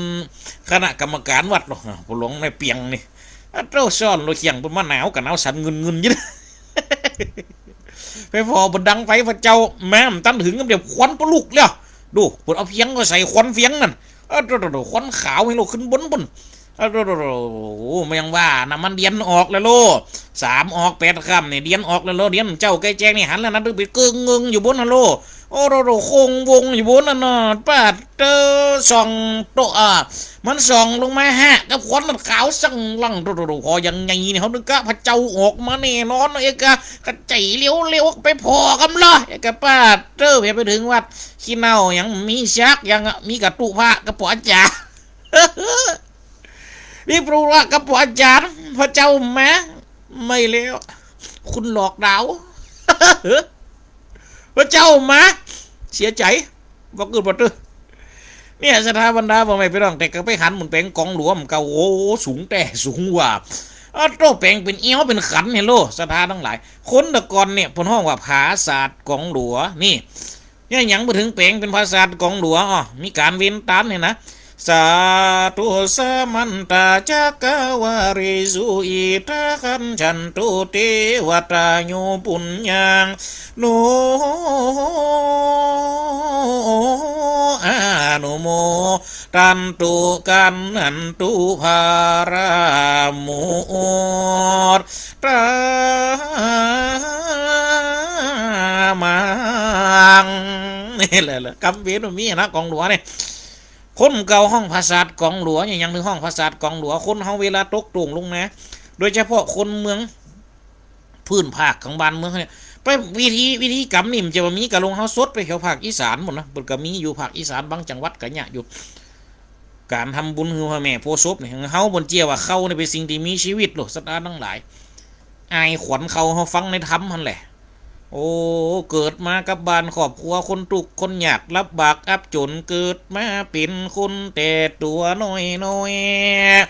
คณะกรรมก๋านวัดเนาะ ป้อหลวงน้อยเปียงนี่ อะเต้า ซ้อนโลเคียงเปิ้นมา หนาวก็หนาวสั่นงึนๆ อยู่ ไปผ่อเปิ้นดังไฟพระเจ้า แม่นตันเถิงก็เดี๋ยวควันปะลุกแล้ว ดู เปิ้นเอาเฟียงก็ใส่ควันเฟียงนั่น อะโตๆๆ ควันขาวหั้นโล ขึ้นบนปุ้น อะโตๆๆ โอ้ มันยังว่าน่ะ มันเดียนออกแล้วโล สามออกแปดค่ำนี่ เดียนออกแล้วโล เดียนเจ้าใก้แจ้งนี่ หันแล้วนะ ตึงเป๋นเกิ่งเงิงอยู่ปุ้นหั้นโล โอ้โตๆๆ โค้งวงอยู่ปุ้นน่ะเนาะ ปาดเตอ ส่องโต อ่า มันส่องลงมาฮะ กับควันมันขาวสั่งลั่ง โตๆๆ ผ่ออย่างใหญ่นี่ เฮานึกกะพระเจ้าออกมาแน่นอน เอกะ กะใจ๋เร็วๆ ไปผ่อก่ำละ เอกะ ปาดเตอ เป๋นไปเถิงวัด ขี้เน่ายังมีซัก ยังมีกะตุ๊พระกับป้ออาจ๋ารย์ มีตุ๊พระกับป้ออาจ๋ารย์ พระเจ้ามา ไม่แล้ว คุณหลอกดาว พระเจ้ามา เสียใจ๋ บอกกึ๊ดบ่ตื้อ เนี่ยศรัทธาบรรดาป้อแม่ปี้น้อง แต่ก็ไปหันหมุนแป๋งก๋องหลวงก็ โอ้ สูงแต๊สูงว่า อะโต แป๋งเป๋นเอี้ยวเป๋นขันหั้นโล ศรัทธาตังหลาย คนแต่ก่อนเนี่ยเปิ้นฮ้องว่าผาสาทก๋องหลวง นี่ เนี่ยยังบ่เถิงแป๋งเป๋นผาสาทก๋องหลวง อ้อ มีก๋านเว้นตานเนี่ยนะ สาธุ สมันตา จักกะวาเลสุ อิทธา คัจฉันตุ เตวะตา โย ปุญญัง โน อานุโม ทันตุ กัณหันตุ ภารามุตตามัง นี่แหละ กรรมเวรมันมีนะ ก๋องหลวงนี่ คนเก่าฮ้องผาสาทก๋องหลวง เนี่ยยังเถิงฮ้องผาสาทก๋องหลวง คนเฮาเวลาตกโต้งลงนะ โดยเฉพาะคนเมือง พื้นภาคของบ้านเมืองเนี่ย ไปวิธี วิธีกรรมนี่มันจะบ่มี กะลงเฮาสดไปแถวภาคอีสานปุ้นนะ เปิ้นก็มีอยู่ภาคอีสานบางจังหวัดก็เยียะอยู่ ก๋านทำบุญหื้อพ่อแม่โพธิ์ศพนี่ เฮาบ่เจื้อว่าเค้านี่เป๋นสิ่งตี้มีจีวิตโล ศรัทธาตังหลาย อ้ายขวัญเค้า เฮาฟังในธรรมหั้นแหละ โอ้ เกิดมากับบ้านครอบครัวคนตุ๊กข์คนยาก ลำบากอับจ๋น เกิดมาเป๋นคนแต่ตั๋วน้อย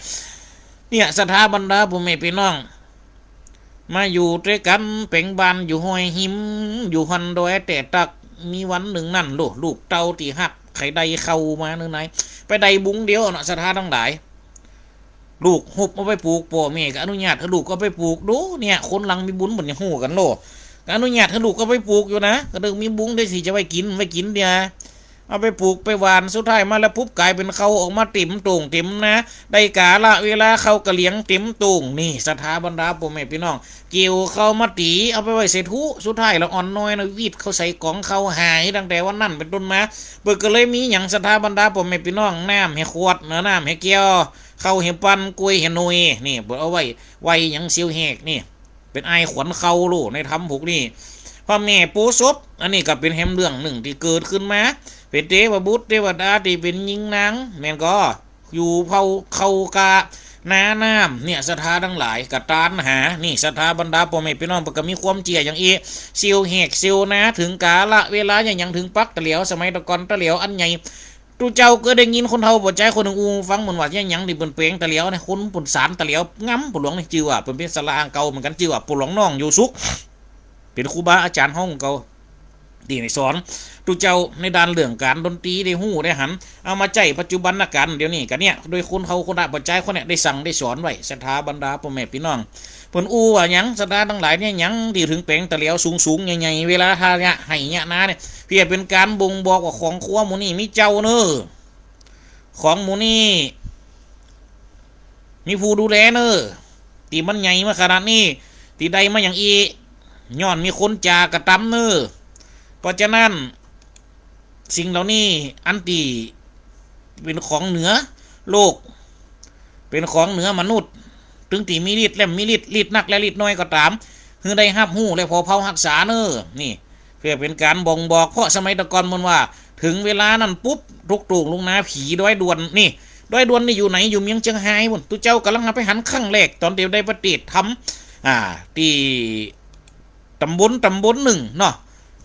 ๆ เนี่ยศรัทธาบรรดาป้อแม่ปี้น้อง มาอยู่ตวยกั๋น แป๋งบ้านอยู่ห้อยหิม อยู่หั้นดอยแต๊ตัก มีวันนึ่งนั้นโล ลูกเต้าตี้ฮัก ใค่ได้เข้ามาเนืองใน ไปได้บุงเดียวเนาะ ศรัทธาตังหลาย ลูกฮุบเอาไปปลูก ป้อแม่ก็อนุญาตหื้อลูกเอาไปปลูก ดูเนี่ย คนหลังมีบุญเปิ้นยังฮู้กั๋นโล ก็อนุญาตหื้อลูกเอาไปปลูกอยู่นะ ก็เถิงมีบุงได้ตี้จะไว้กิ๋น ไว้กิ๋นเดียว เอาไปปลูกไปหว่าน สุดท้ายมาแล้วปุ๊บ ก๋ายเป๋นเข้าออกมาเต๋มโต่งเต๋มนา ได้กาละเวลาเข้ากะเหลียงเต๋มโต่ง นี่ศรัทธาบรรดาป้อแม่ปี้น้อง เกี่ยวเข้ามาตี๋ เอาไปไว้ใส่ถุ สุดท้ายละอ่อนน้อยนะ วีดเข้าใส่ก๋องเข้า หายตั้งแต่วันนั้นเป๋นต้นมา เปิ้นก็เลยมีหยัง ศรัทธาบรรดาป้อแม่ปี้น้อง น้ำแหขวด เนาะ น้ำแหแก้ว เข้าแหปั่น กล้วยแหหน่วย นี่ เปิ้นเอาไว้ ไว้หยังเสียวแหกนี่ เป๋นอ้ายขวัญเค้าโล ในธรรมพวกนี้ พระแม่โพธิ์ศพ อันนี้ก็เป๋นแหมเรื่องนึ่งตี้เกิดขึ้นมา เป๋นเตวบุตรเตวดาตี้เป๋นญิงนาง แม่นก่อ อยู่เผ่าเค้ากา นาน้ำ เนี่ย ศรัทธาตังหลาย กะตานหา นี่ ศรัทธาบรรดาป้อแม่ปี้น้อง เปิ้นกะมีความเจื้ออย่างอี้ เสี้ยวแหกเสี้ยวนา เถิงกาละเวลา หยังเถิงปักตะเหลียว สมัยตะก่อนตะเหลียวอันใหญ่ ตุ๊เจ้าเกยได้ยินคนเฒ่าป้อจายคนนึ่งอู้ฟัง เปิ้นว่าหยังตี้เปิ้นแป๋งตะเหลียวนะ คนเปิ้นสานตะเหลียวงำ ป้อหลวงนี่ จื้อว่าเปิ้นเป๋นสระอังเก่าเหมือนกั๋น จื้อว่าป้อหลวงน้องอยู่สุข เป๋นครูบาอาจ๋ารย์ห้องเก่า ตี้ได้สอนตุ๊เจ้าในด้านเรื่องก๋านดนตรี ได้ฮู้ได้หัน เอามาใจ๊ปัจจุบันนะก๋านเดี๋ยวนี้กะเนี่ย โดยคนเฒ่าคนละป้อจายคนเนี่ย ได้สั่งได้สอนไว้ ศรัทธาบรรดาป้อแม่ปี้น้อง เปิ้นอู้ว่าหยัง ศรัทธาตังหลายเนี่ย หยังตี้เถิงแป๋งตะเหลียวสูงๆ ใหญ่ๆ เวลาถ้าเยียะไฮ่เยียะนาเนี่ย เปื้อเป๋นก๋านบ่งบอกว่าของครัวหมู่นี้มีเจ้าเน่อ ของหมู่นี้มีผู้ดูแลเน่อ ตี้มันใหญ่มาขนาดนี้ ตี้ได้มาอย่างอี้ ย้อนมีคนจ๋ากระตำเน่อ เพราะฉะนั้น สิ่งเหล่านี้อันตี้เป๋นของเหนือโลก เป๋นของเหนือมนุษย์ เถิงตี้มีฤทธิ์และมีฤทธิ์ ฤทธิ์นักและฤทธิ์น้อยก็ต๋าม หื้อได้ฮับฮู้และผ่อเผาฮักษาเน่อ นี่ เปื้อเป๋นก๋านบ่งบอก เพราะสมัยตะก่อนเปิ้นว่า เถิงเวลานั้นปุ๊บ ตกโต้งลงนา ผีดอยด้วน นี่ ดอยด้วนนี่อยู่ไหน อยู่เมืองเจียงฮายปู้น ตุ๊เจ้ากำลังไปหันครั้งแรก ต๋อนตี้ได้ไปเตสน์ธรรม อ่า ตี้ต๋ำบล ต๋ำบลนึ่งเนาะ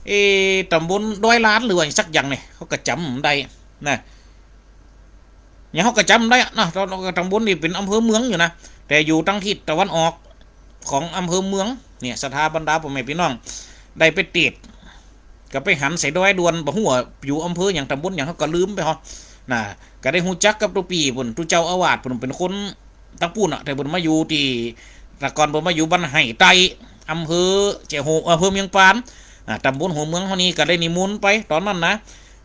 เอ๊ะ ต๋ำบลดอยล้านหรือว่าสักอย่างนี่ เฮาก็จ๋ำบ่ได้นะ อย่างเฮาก็จ๋ำบ่ได้อะเนาะ ต๋ำบลนี่เป๋นอำเภอเมืองอยู่นะ แต่อยู่ตางทิศตะวันออกของอำเภอเมือง เนี่ย ศรัทธาบรรดาป้อแม่ปี้น้อง ได้ไปเตสน์ ก็ไปหันใส่ดอยด้วน บ่ฮู้ว่าอยู่อำเภอหยัง ต๋ำบลหยัง เฮาก็ลืมไปฮอด น่ะ ก็ได้ฮู้จักกับตุ๊ปี้ปู้น ตุ๊เจ้าอาวาสปู้น เป๋นคนตางปู้นน่ะ แต่เปิ้นมาอยู่ตี้ แต่ก่อนเปิ้นมาอยู่บ้านไฮ่ใต้ อำเภอแจ้หัว อำเภอเมืองปาน อ่า ต๋ำบลหัวเมืองเฮานี่ ก็ได้นิมนต์ไปต๋อนนั้นนะ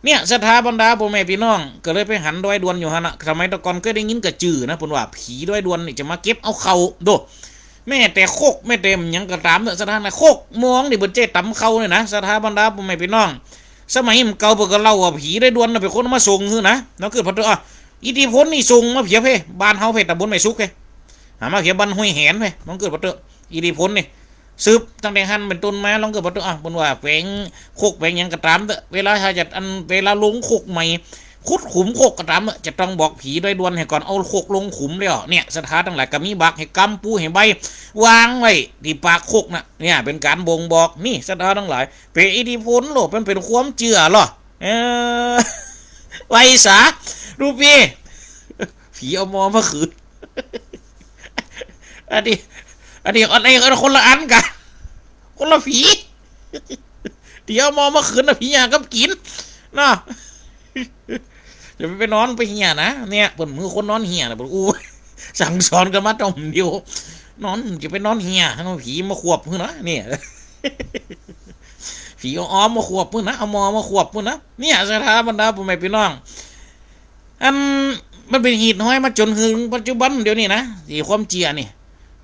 เนี่ย ศรัทธาบรรดาป้อแม่ปี้น้อง ก็เลยไปหันดอยด้วนอยู่หั้นน่ะ สมัยตะก่อนเกยได้ยินก็จื้อนะ เปิ้นว่าผีดอยด้วนนี่จะมาเก็บเอาข้าว โด แม้แต่ครก แม้แต่หยังก็ต๋ามเน่อ ศรัทธานะ ครกหม้อนี่เปิ้นใจ๊ต๋ำข้าวนี่นะ ศรัทธาบรรดาป้อแม่ปี้น้อง สมัยเก่าเปิ้นก็เล่าว่าผีดอยด้วนน่ะเป๋นคนเอามาส่งหื้อนะ น้องเกิดปะเต๊อะ อ่ะ อิทธิพลนี่ส่งมาเปื้อเพ่ บ้านเฮาเพ่ ต๋ำบลไม้สุกเพ่ หามาเปื้อบ้านห้วยแหนเพ่ น้องเกิดปะเต๊อะ อิทธิพลนี่ สืบตั้งแต่หั้นเป๋นต้นมา ลองเกิดปะเต๊อะ อ่ะ เปิ้นว่าแป๋งครกแป๋งหยังก็ต๋ามเต๊อะ เวลาถ้าจะอัน เวลาลงครกใหม่ ขุดขุมครกก็ต๋ามเต๊อะ จะต้องบอกผีดอยด้วนหื้อก่อน เอาครกลงขุมแล้ว เนี่ย ศรัทธาตังหลาย ก็มีบักหื้อกำ ปูหื้อใบ วางไว้ตี้ปากครกน่ะ เนี่ย เป๋นก๋านบ่งบอก นี่ ศรัทธาตังหลาย เป๋นอิทธิพลโลด มันเป๋นความเจื้อลอ เออ ไหว้สา ตุ๊ปี้ ผีเอาหม้อมาคืน อันนี้ อันนี้ อันนี้คนละอันกั๋น คนละผี ตี้เอาหม้อมาคืนน่ะ ผีหย่ากับกิ๋น เนาะ อย่าไป ไปนอนไปเหี่ยนะ เนี่ย เปิ้นหื้อคนนอนเหี่ยนะ เปิ้นอู้ สั่งสอนกั๋นมาต๋อมเดียว นอน จะไปนอนเหี่ย หื้อผีมาขวบหื้อนะ เนี่ย ผีเอาอ้อมมาขวบหื้อนะ เอาหม้อมาขวบหื้อนะ เนี่ย ศรัทธาบรรดาป้อแม่ปี้น้อง อัน มันเป๋นฮีตฮอยมาจ๋นเถิงปัจจุบันเดี๋ยวนี้นะ ตี้ความเจื้อนี่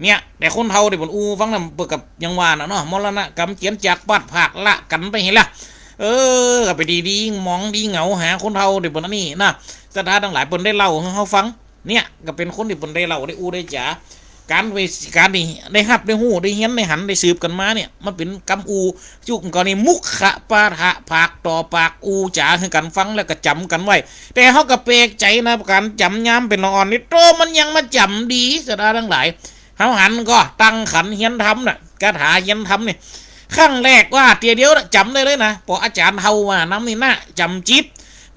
เนี่ย แต่คนเฒ่าตี้เปิ้นอู้ฟังน่ะ เปิ้นก็ยังว่าน่ะเนาะ มรณะก๋รรมเจียนจากพลัดพรากละกั๋นไปหั้นละ เออ ก็ไปดีๆ หมองดีเหงาหาคนเฒ่าตี้เปิ้นอันนี้นะ ศรัทธาตังหลายเปิ้นได้เล่าหื้อเฮาฟัง เนี่ย ก็เป๋นคนตี้เปิ้นได้เล่าได้อู้ได้จ๋า ก๋านไป ก๋านตี้ได้ฮับได้ฮู้ได้เฮียนได้หันได้สืบกั๋นมาเนี่ย มันเป๋นกำอู้ จุกก็นี่มุขปาฐะ ปากต่อปากอู้จ๋าหื้อกั๋นฟังแล้วก็จ๋ำกั๋นไว้ แต่เฮาก็แปลกใจ๋นะ ก๋านจ๋ำยามเป๋นละอ่อนนี่ โตมันยังมาจ๋ำดี ศรัทธาตังหลาย เฮาหันก็ตั้งขันเฮียนธรรมน่ะ คาถาเฮียนธรรมนี่ ครั้งแรกว่าเตื้อเดียวน่ะ จ๋ำได้เลยนะ ปออาจ๋ารย์เฒ่าว่านำนี่นะ จ๋ำจิต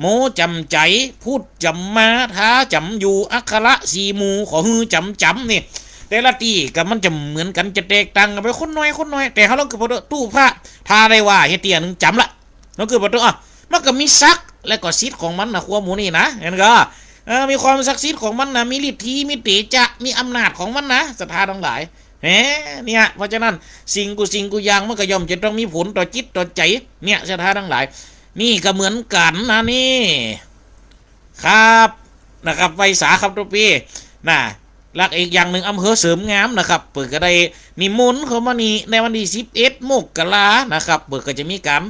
โมจ๋ำใจ๋ พุทธจ๋ำมา ทาจ๋ำอยู่ อักขระสี่หมู่ ขอหื้อจ๋ำจ๋ำนี่ แต่ละตี้ก็มันจะเหมือนกั๋น จะแตกต่างกั๋นไปคนหน่อยคนหน่อย แต่เฮาลองเกิดปะเต๊อะ ตุ๊พระ ถ้าได้ว่าเฮาเตื้อนึ่งจ๋ำละ ลองเกิดปะเต๊อะ อ่ะ มันก็มีศักดิ์และก็สิทธิ์ของมันนะ ครัวหมู่นี้นะ หันก่อ เออ มีความศักดิ์สิทธิ์ของมันนะ มีฤทธี มีเตจะ มีอำนาจของมันนะ ศรัทธาตังหลาย แหม เนี่ย เพราะฉะนั้น สิ่งกู้สิ่งกู้อย่างมันก็ย่อมจะต้องมีผลต่อจิตต่อใจ๋ เนี่ย ศรัทธาตังหลาย นี่ก็เหมือนกั๋นนะนี่ ครับ นะครับ ไหว้สาครับตุ๊ปี้ นะ และอีกอย่างนึ่ง อำเภอเสริมงามนะครับ เปิ้นก็ได้นิมนต์เข้ามานี่ในวันตี้สิบเอ็ดมกรานะครับ เปิ้นก็จะมีก๋าน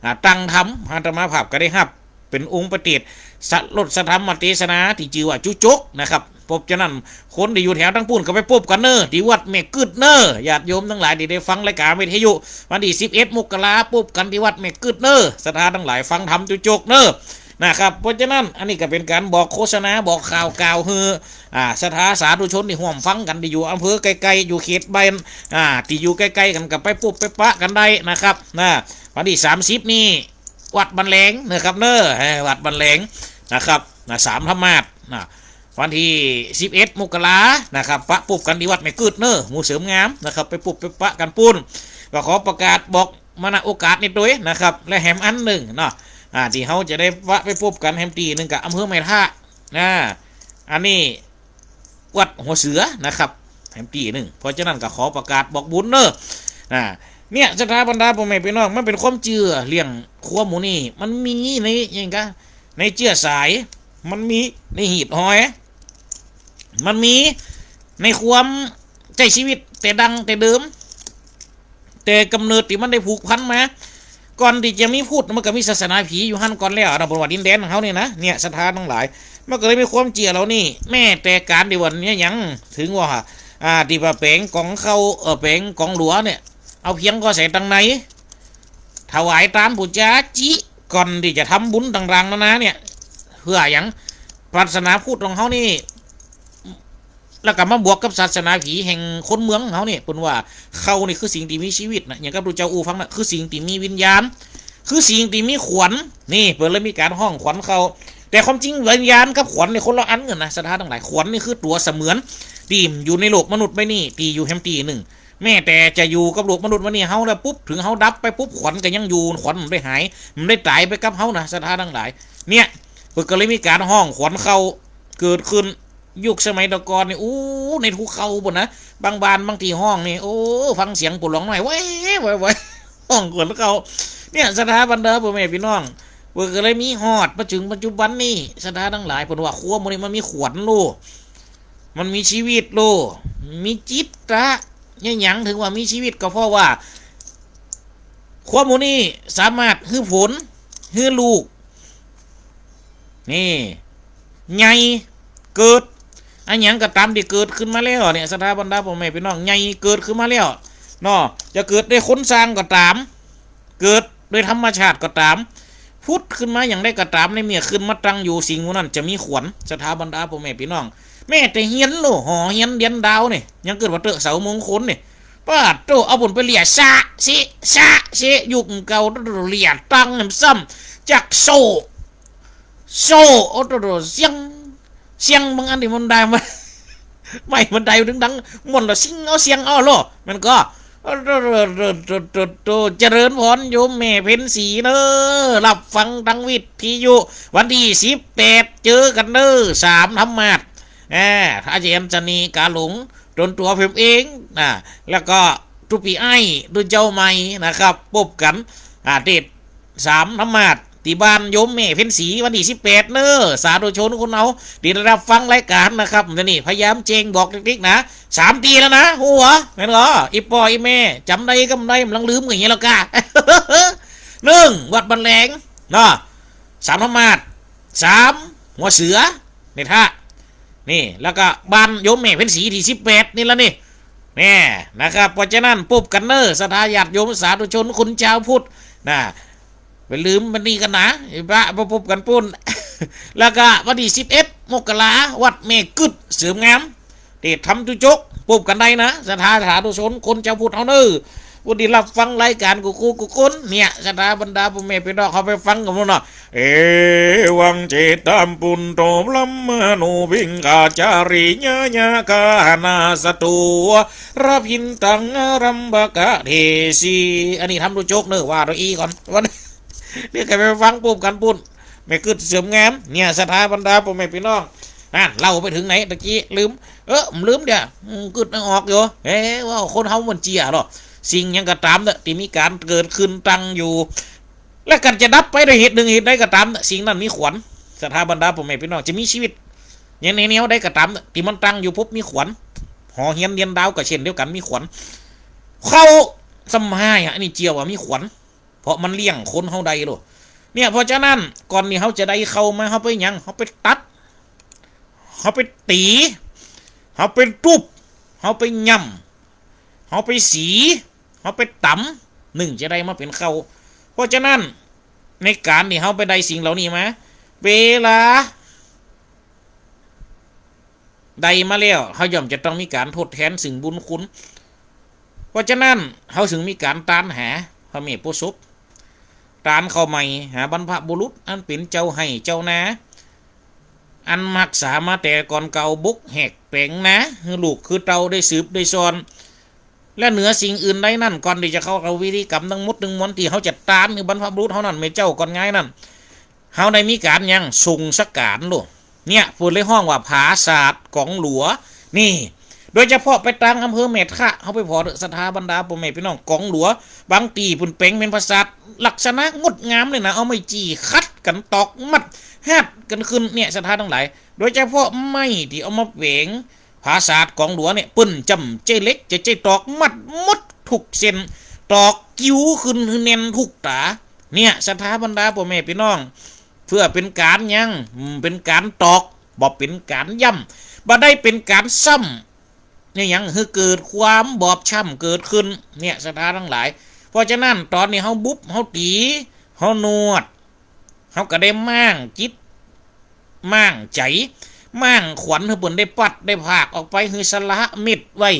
อ่า ตั้งธรรม อาตมาภาพก็ได้ฮับ เป๋นองค์ประเตสน์ สะ รถสะธรรมเตสนา ตี้จื้อว่าจุจกนะครับ เพราะฉะนั้น คนตี้อยู่แถวตางปู้นก็ไปปบกั๋นเน่อ ตี้วัดแม่กึ๊ดเน่อ ญาติโยมตังหลายตี้ได้ฟังรายก๋านวิทยุ วันตี้สิบเอ็ดมกรา ปบกั๋นตี้วัดแม่กึ๊ดเน่อ ศรัทธาตังหลาย ฟังธรรมจุจกเน่อ นะครับ เพราะฉะนั้นอันนี้ก็เป๋นก๋านบอกโฆษณา บอกข่าวกล่าวหื้อ อ่า ศรัทธาสาธุชนตี้ฮ่วมฟังกั๋น ตี้อยู่อำเภอใก้ๆ อยู่เขตบ้าน อ่า ตี้อยู่ใก้ๆ กั๋นก็ไปปุ๊บไปปะกั๋นได้นะครับ นะ วันตี้สามสิบนี่ วัดบ้านแหลงนะครับเนาะ เออ วัดบ้านแหลงนะครับ นะ สามธรรมาสน์ นะ วันตี้สิบเอ็ดมกรานะครับ ปะปุ๊บกั๋นตี้วัดแม่กึ๊ดเนาะ หมู่เสริมงามนะครับ ไปปุ๊บไปปะกั๋นปู๊น ก็ขอประกาศบอกมา ณ โอกาสนี้ตวยนะครับ และแหมอันนึ่งเนาะ อ่า ตี้เฮาจะได้ปะไปปุ๊บกั๋นแหมตี้นึ่งก็อำเภอแม่ทะ นะ อันนี้วัดหัวเสือนะครับ แหมตี้นึ่ง เพราะฉะนั้นก็ขอประกาศบอกบุญเนาะ นะ เนี่ย ศรัทธาบรรดาป้อแม่ปี้น้อง มันเป๋นความเจื้อเรื่องครัวหมู่นี้ มันมีใน หยังกะ ในเจื้อสาย มันมีในหีดหอย มันมีในความใจ๊ชีวิตแต่ดั้งแต่เดิม แต่ก๋ำเนิดตี้มันได้ผูกพันมา ก่อนตี้จะมีพุทธมันก็มีศาสนาผีอยู่หั้นก่อนแล้วเนาะ บนว่าดินแดนของเฮานี่นะ เนี่ย ศรัทธาตังหลาย มันก็เลยมีความเจื้อเหล่านี้ แม้แต่ก๋านตี้ว่าเนี่ยหยัง เถิงว่า อ่า ตี้ว่าแป๋งก๋องข้าว เอ่อ แป๋งก๋องหลัวเนี่ย เอาเพียงก็ใส่ตังใน ถวายตานปู๋จาจิ ก่อนตี้จะทำบุญต่างๆ นานาเนี่ย เปื้อหยัง ศาสนาพุทธของเฮานี่ แล้วก็มาบวกกับศาสนาผีแห่งคนเมืองเฮานี่ เปิ้นว่าข้าวนี่คือสิ่งตี้มีชีวิตนะ อย่างกับตุ๊เจ้าอู้ฟังนะ คือสิ่งตี้มีวิญญาณ คือสิ่งตี้มีขวัญ นี่ เปิ้นเลยมีก๋านฮ้องขวัญข้าว แต่ความจริงวิญญาณกับขวัญนี่คนละอันกั๋นนะ ศรัทธาตังหลาย ขวัญนี่คือตั๋วเสมือน ตี้อยู่ในโลกมนุษย์ใบนี้ ตี้อยู่แหมตี้นึ่ง แม้แต่จะอยู่กับโลกมนุษย์มานี่เฮาแล้วปุ๊บ เถิงเฮาดับไปปุ๊บ ขวัญก็ยังอยู่ ขวัญมันได้หาย มันได้ต๋ายไปกับเฮานะ ศรัทธาตังหลาย เนี่ย เปิ้นก็เลยมีก๋านฮ้องขวัญข้าวเกิดขึ้น ยุคสมัยตะก่อนนี่ อู้ ในฮูข้าวปู๊นนะ บางบ้านบางตี้ฮ้องนี่ โอ้ ฟังเสียงปูหลองน้อย แว่ แว่ แว่ ฮ้องขวัญข้าว เนี่ย ศรัทธาบรรดาป้อแม่ปี้น้อง เปิ้นก็เลยมีฮอดมาเถิงปัจจุบันนี้ ศรัทธาตังหลาย เปิ้นว่าครัวหมู่นี้มันมีขวัญโล มันมีชีวิตโล มีจิตตะ เนี่ยหยังเถิงว่ามีชีวิต ก็เพราะว่า ครัวหมู่นี้สามารถหื้อผล หื้อลูก นี่ ใหญ่ เกิด อะหยังก็ต๋าม ตี้เกิดขึ้นมาแล้วเนี่ย ศรัทธาบรรดาป้อแม่ปี้น้อง ใหญ่เกิดขึ้นมาแล้วเนาะ จะเกิดโดยคนสร้างก็ต๋าม เกิดโดยธรรมชาติก็ต๋าม ผุดขึ้นมาอย่างใดก็ต๋าม ในเมื่อขึ้นมาตั้งอยู่ สิ่งหมู่นั้นจะมีขวัญ ศรัทธาบรรดาป้อแม่ปี้น้อง แม้แต่เฮียนโล หอเฮียนเดียนดาวนี่ ยังเกิดว่าเต๊อะเสามงคลนี่ ป๊าดโธ่ เอาปู๊นไปเลี่ย สะ สิ สะ สิ ยุคเก่า เลี่ยตังแหมซ้ำ จักโซ่ โซ่ โอ้โธ่ เสียง เสียงบางอันตี้มันได้มา ไม้มันได้เถิงดัง ม่วนละ สิงเอาเสียงเอาโล มันก็ โธ่ โธ่ โธ่ โธ่ โธ่ เจริญพรโยมแม่เพ็ญศรีเนาะ ฮับฟังตางวิทยุ วันตี้สิบแปด เจอกั๋นเนาะ สามธรรมาสน์ อ่า อาจารย์ชะนีกาหลง ตนตั๋วผมเอง อ่า แล้วก็ตุ๊ปี้อ้าย ตุ๊เจ้าใหม่นะครับ ปุ๊บกั๋น อ่า ตี้สามธรรมาสน์ ตี้บ้านโยมแม่เพ็ญศรี วันตี้สิบแปดเนาะ สาธุชนคนเฮา ตี้ได้ฮับฟังรายก๋านนะครับ นี่ พยายามแจ้งบอกติ๊กๆ นะ สามตี้แล้วนะ ฮู้บ่ แม่นบ่ อี่ป้ออี่แม่ จ๋ำได้กำได้ บ่ต้องลืมกั๋นเหียแล้วก้า นึ่ง วัดบ้านแหลง เนาะ สามธรรมาสน์ สาม หัวเสือ นี่ท่า นี่ แล้วก็บ้านโยมแม่เพ็ญศรีตี้สิบแปดนี่ละนี่ แน่ นะครับ เพราะฉะนั้นปุ๊บกั๋นเนาะ ศรัทธาญาติโยมสาธุชนคนจาวพุทธนะ บ่ลืมวันนี้กั๋นนะ ปะ ปะปุ๊บกั๋นปู๊น แล้วก็วันตี้สิบเอ็ดมกรา วัดแม่กึ๊ดเสริมงาม ตี้ทำตุ๊จก ปุ๊บกั๋นได้นะ ศรัทธาสาธุชนคนจาวพุทธเฮาเนาะ ผู้ตี้ฮับฟังรายก๋านกู้ๆ กู้คน เนี่ย ศรัทธาบรรดาป้อแม่ปี้น้อง เฮาไปฟังกั๋นเนาะ เอวังเจตามปุณโต บรมมานุบิงกาจาริยะยะกานาสตู ระพินตังอารัมภกะเทสี อันนี้ทำตุ๊จกเนาะ ว่าโตอี้ก่อน วันนี้ เดี๋ยวก็ไปฟังปุ๊บกั๋นปู๊น แม่กึ๊ดเสริมงาม เนี่ย ศรัทธาบรรดาป้อแม่ปี้น้อง นั่น เล่าไปเถิงไหนตะกี้ ลืม เออ บ่ลืมเดี๋ยว อืม กึ๊ดนึกออกอยู่ เอ๊ะ ว่าคนเฮามันเจื้อเนาะ สิ่งหยังก็ต๋ามเนาะ ตี้มีก๋านเกิดขึ้นตั้งอยู่ และก็จะดับไปโดยเหตุนึ่งเหตุใดก็ต๋ามเนาะ สิ่งนั้นมีขวัญ ศรัทธาบรรดาป้อแม่ปี้น้อง จะมีชีวิต อย่างในแนวใดก็ต๋ามเนาะ ตี้มันตั้งอยู่ปุ๊บมีขวัญ หอเฮียนเดียนดาวก็เช่นเดียวกั๋นมีขวัญ ข้าวสำฮายอะ อันนี้เจื้อว่ามีขวัญ เพราะมันเลี้ยงคนเฮาได้โลด เนี่ย เพราะฉะนั้น ก่อนตี้เฮาจะได้ข้าวมา เฮาไปหยัง เฮาไปตัด เฮาไปตี๋ เฮาไปตุ๊บ เฮาไปย่ำ เฮาไปสี เฮาไปต๋ำ นึ่งจะได้มาเป๋นข้าว เพราะฉะนั้น ในก๋านตี้เฮาไปได้สิ่งเหล่านี้มา เวลาได้มาแล้ว เฮาย่อมจะต้องมีก๋านทดแตนเซิ่งบุญคุณ เพราะฉะนั้น เฮาเซิ่งมีก๋านตานหาพระแม่โพธิ์ศพ ตานข้าวใหม่หาบรรพบุรุษ อันเป๋นเจ้าไฮ่เจ้านา อันฮักษามาแต่ก่อนเก่า บกแหกแป๋งนา หื้อลูกหื้อเต้าได้สืบได้ซ่อน และเหนือสิ่งอื่นใดนั้น ก่อนตี้จะเข้ากับพิธีกรรมตังหมดตังมวลตี้เฮาจะตานหื้อบรรพบุรุษเฮานั้น แม่เจ้าก่อนไงนั้น เฮาได้มีก๋านหยัง ส่งสักก๋านโล เนี่ย เปิ้นเลยฮ้องว่าผาสาทก๋องหลัว นี่ โดยเฉพาะไปตางอำเภอแม่ทะ เฮาไปผ่อเต๊อะ ศรัทธาบรรดาป้อแม่ปี้น้อง ก๋องหลัว บางตี้เปิ้นแป๋งเป๋นผาสาท ลักษณะงดงามเลยนะ เอาไม้จี้ขัดกั๋น ตอกมัด ฮาดกั๋นขึ้น เนี่ย ศรัทธาตังหลาย โดยเฉพาะไม้ตี้เอามาแป๋งผาสาทก๋องหลัวเนี่ย เปิ้นจำใจ๊เหล็ก จะใจ๊ตอกมัดหมดกู้เส้น ตอกกิ้วขึ้นหื้อแน่นกู้ต๋า เนี่ย ศรัทธาบรรดาป้อแม่ปี้น้อง เปื้อเป๋นก๋านหยัง อืม เป๋นก๋านตอก บ่เป๋นก๋านย่ำ บ่ได้เป๋นก๋านซ้ำ เนี่ย หยังหื้อเกิดความบอบช้ำเกิดขึ้น เนี่ย ศรัทธาตังหลาย เพราะฉะนั้น ต๋อนนี้เฮาบุบ เฮาตี๋ เฮานวด เฮาก็ได้ม้างจิต ม้างใจ๋ ม้างขวัญหื้อเปิ้นได้ปัดได้ผากออกไป หื้อสละเม็ดไว้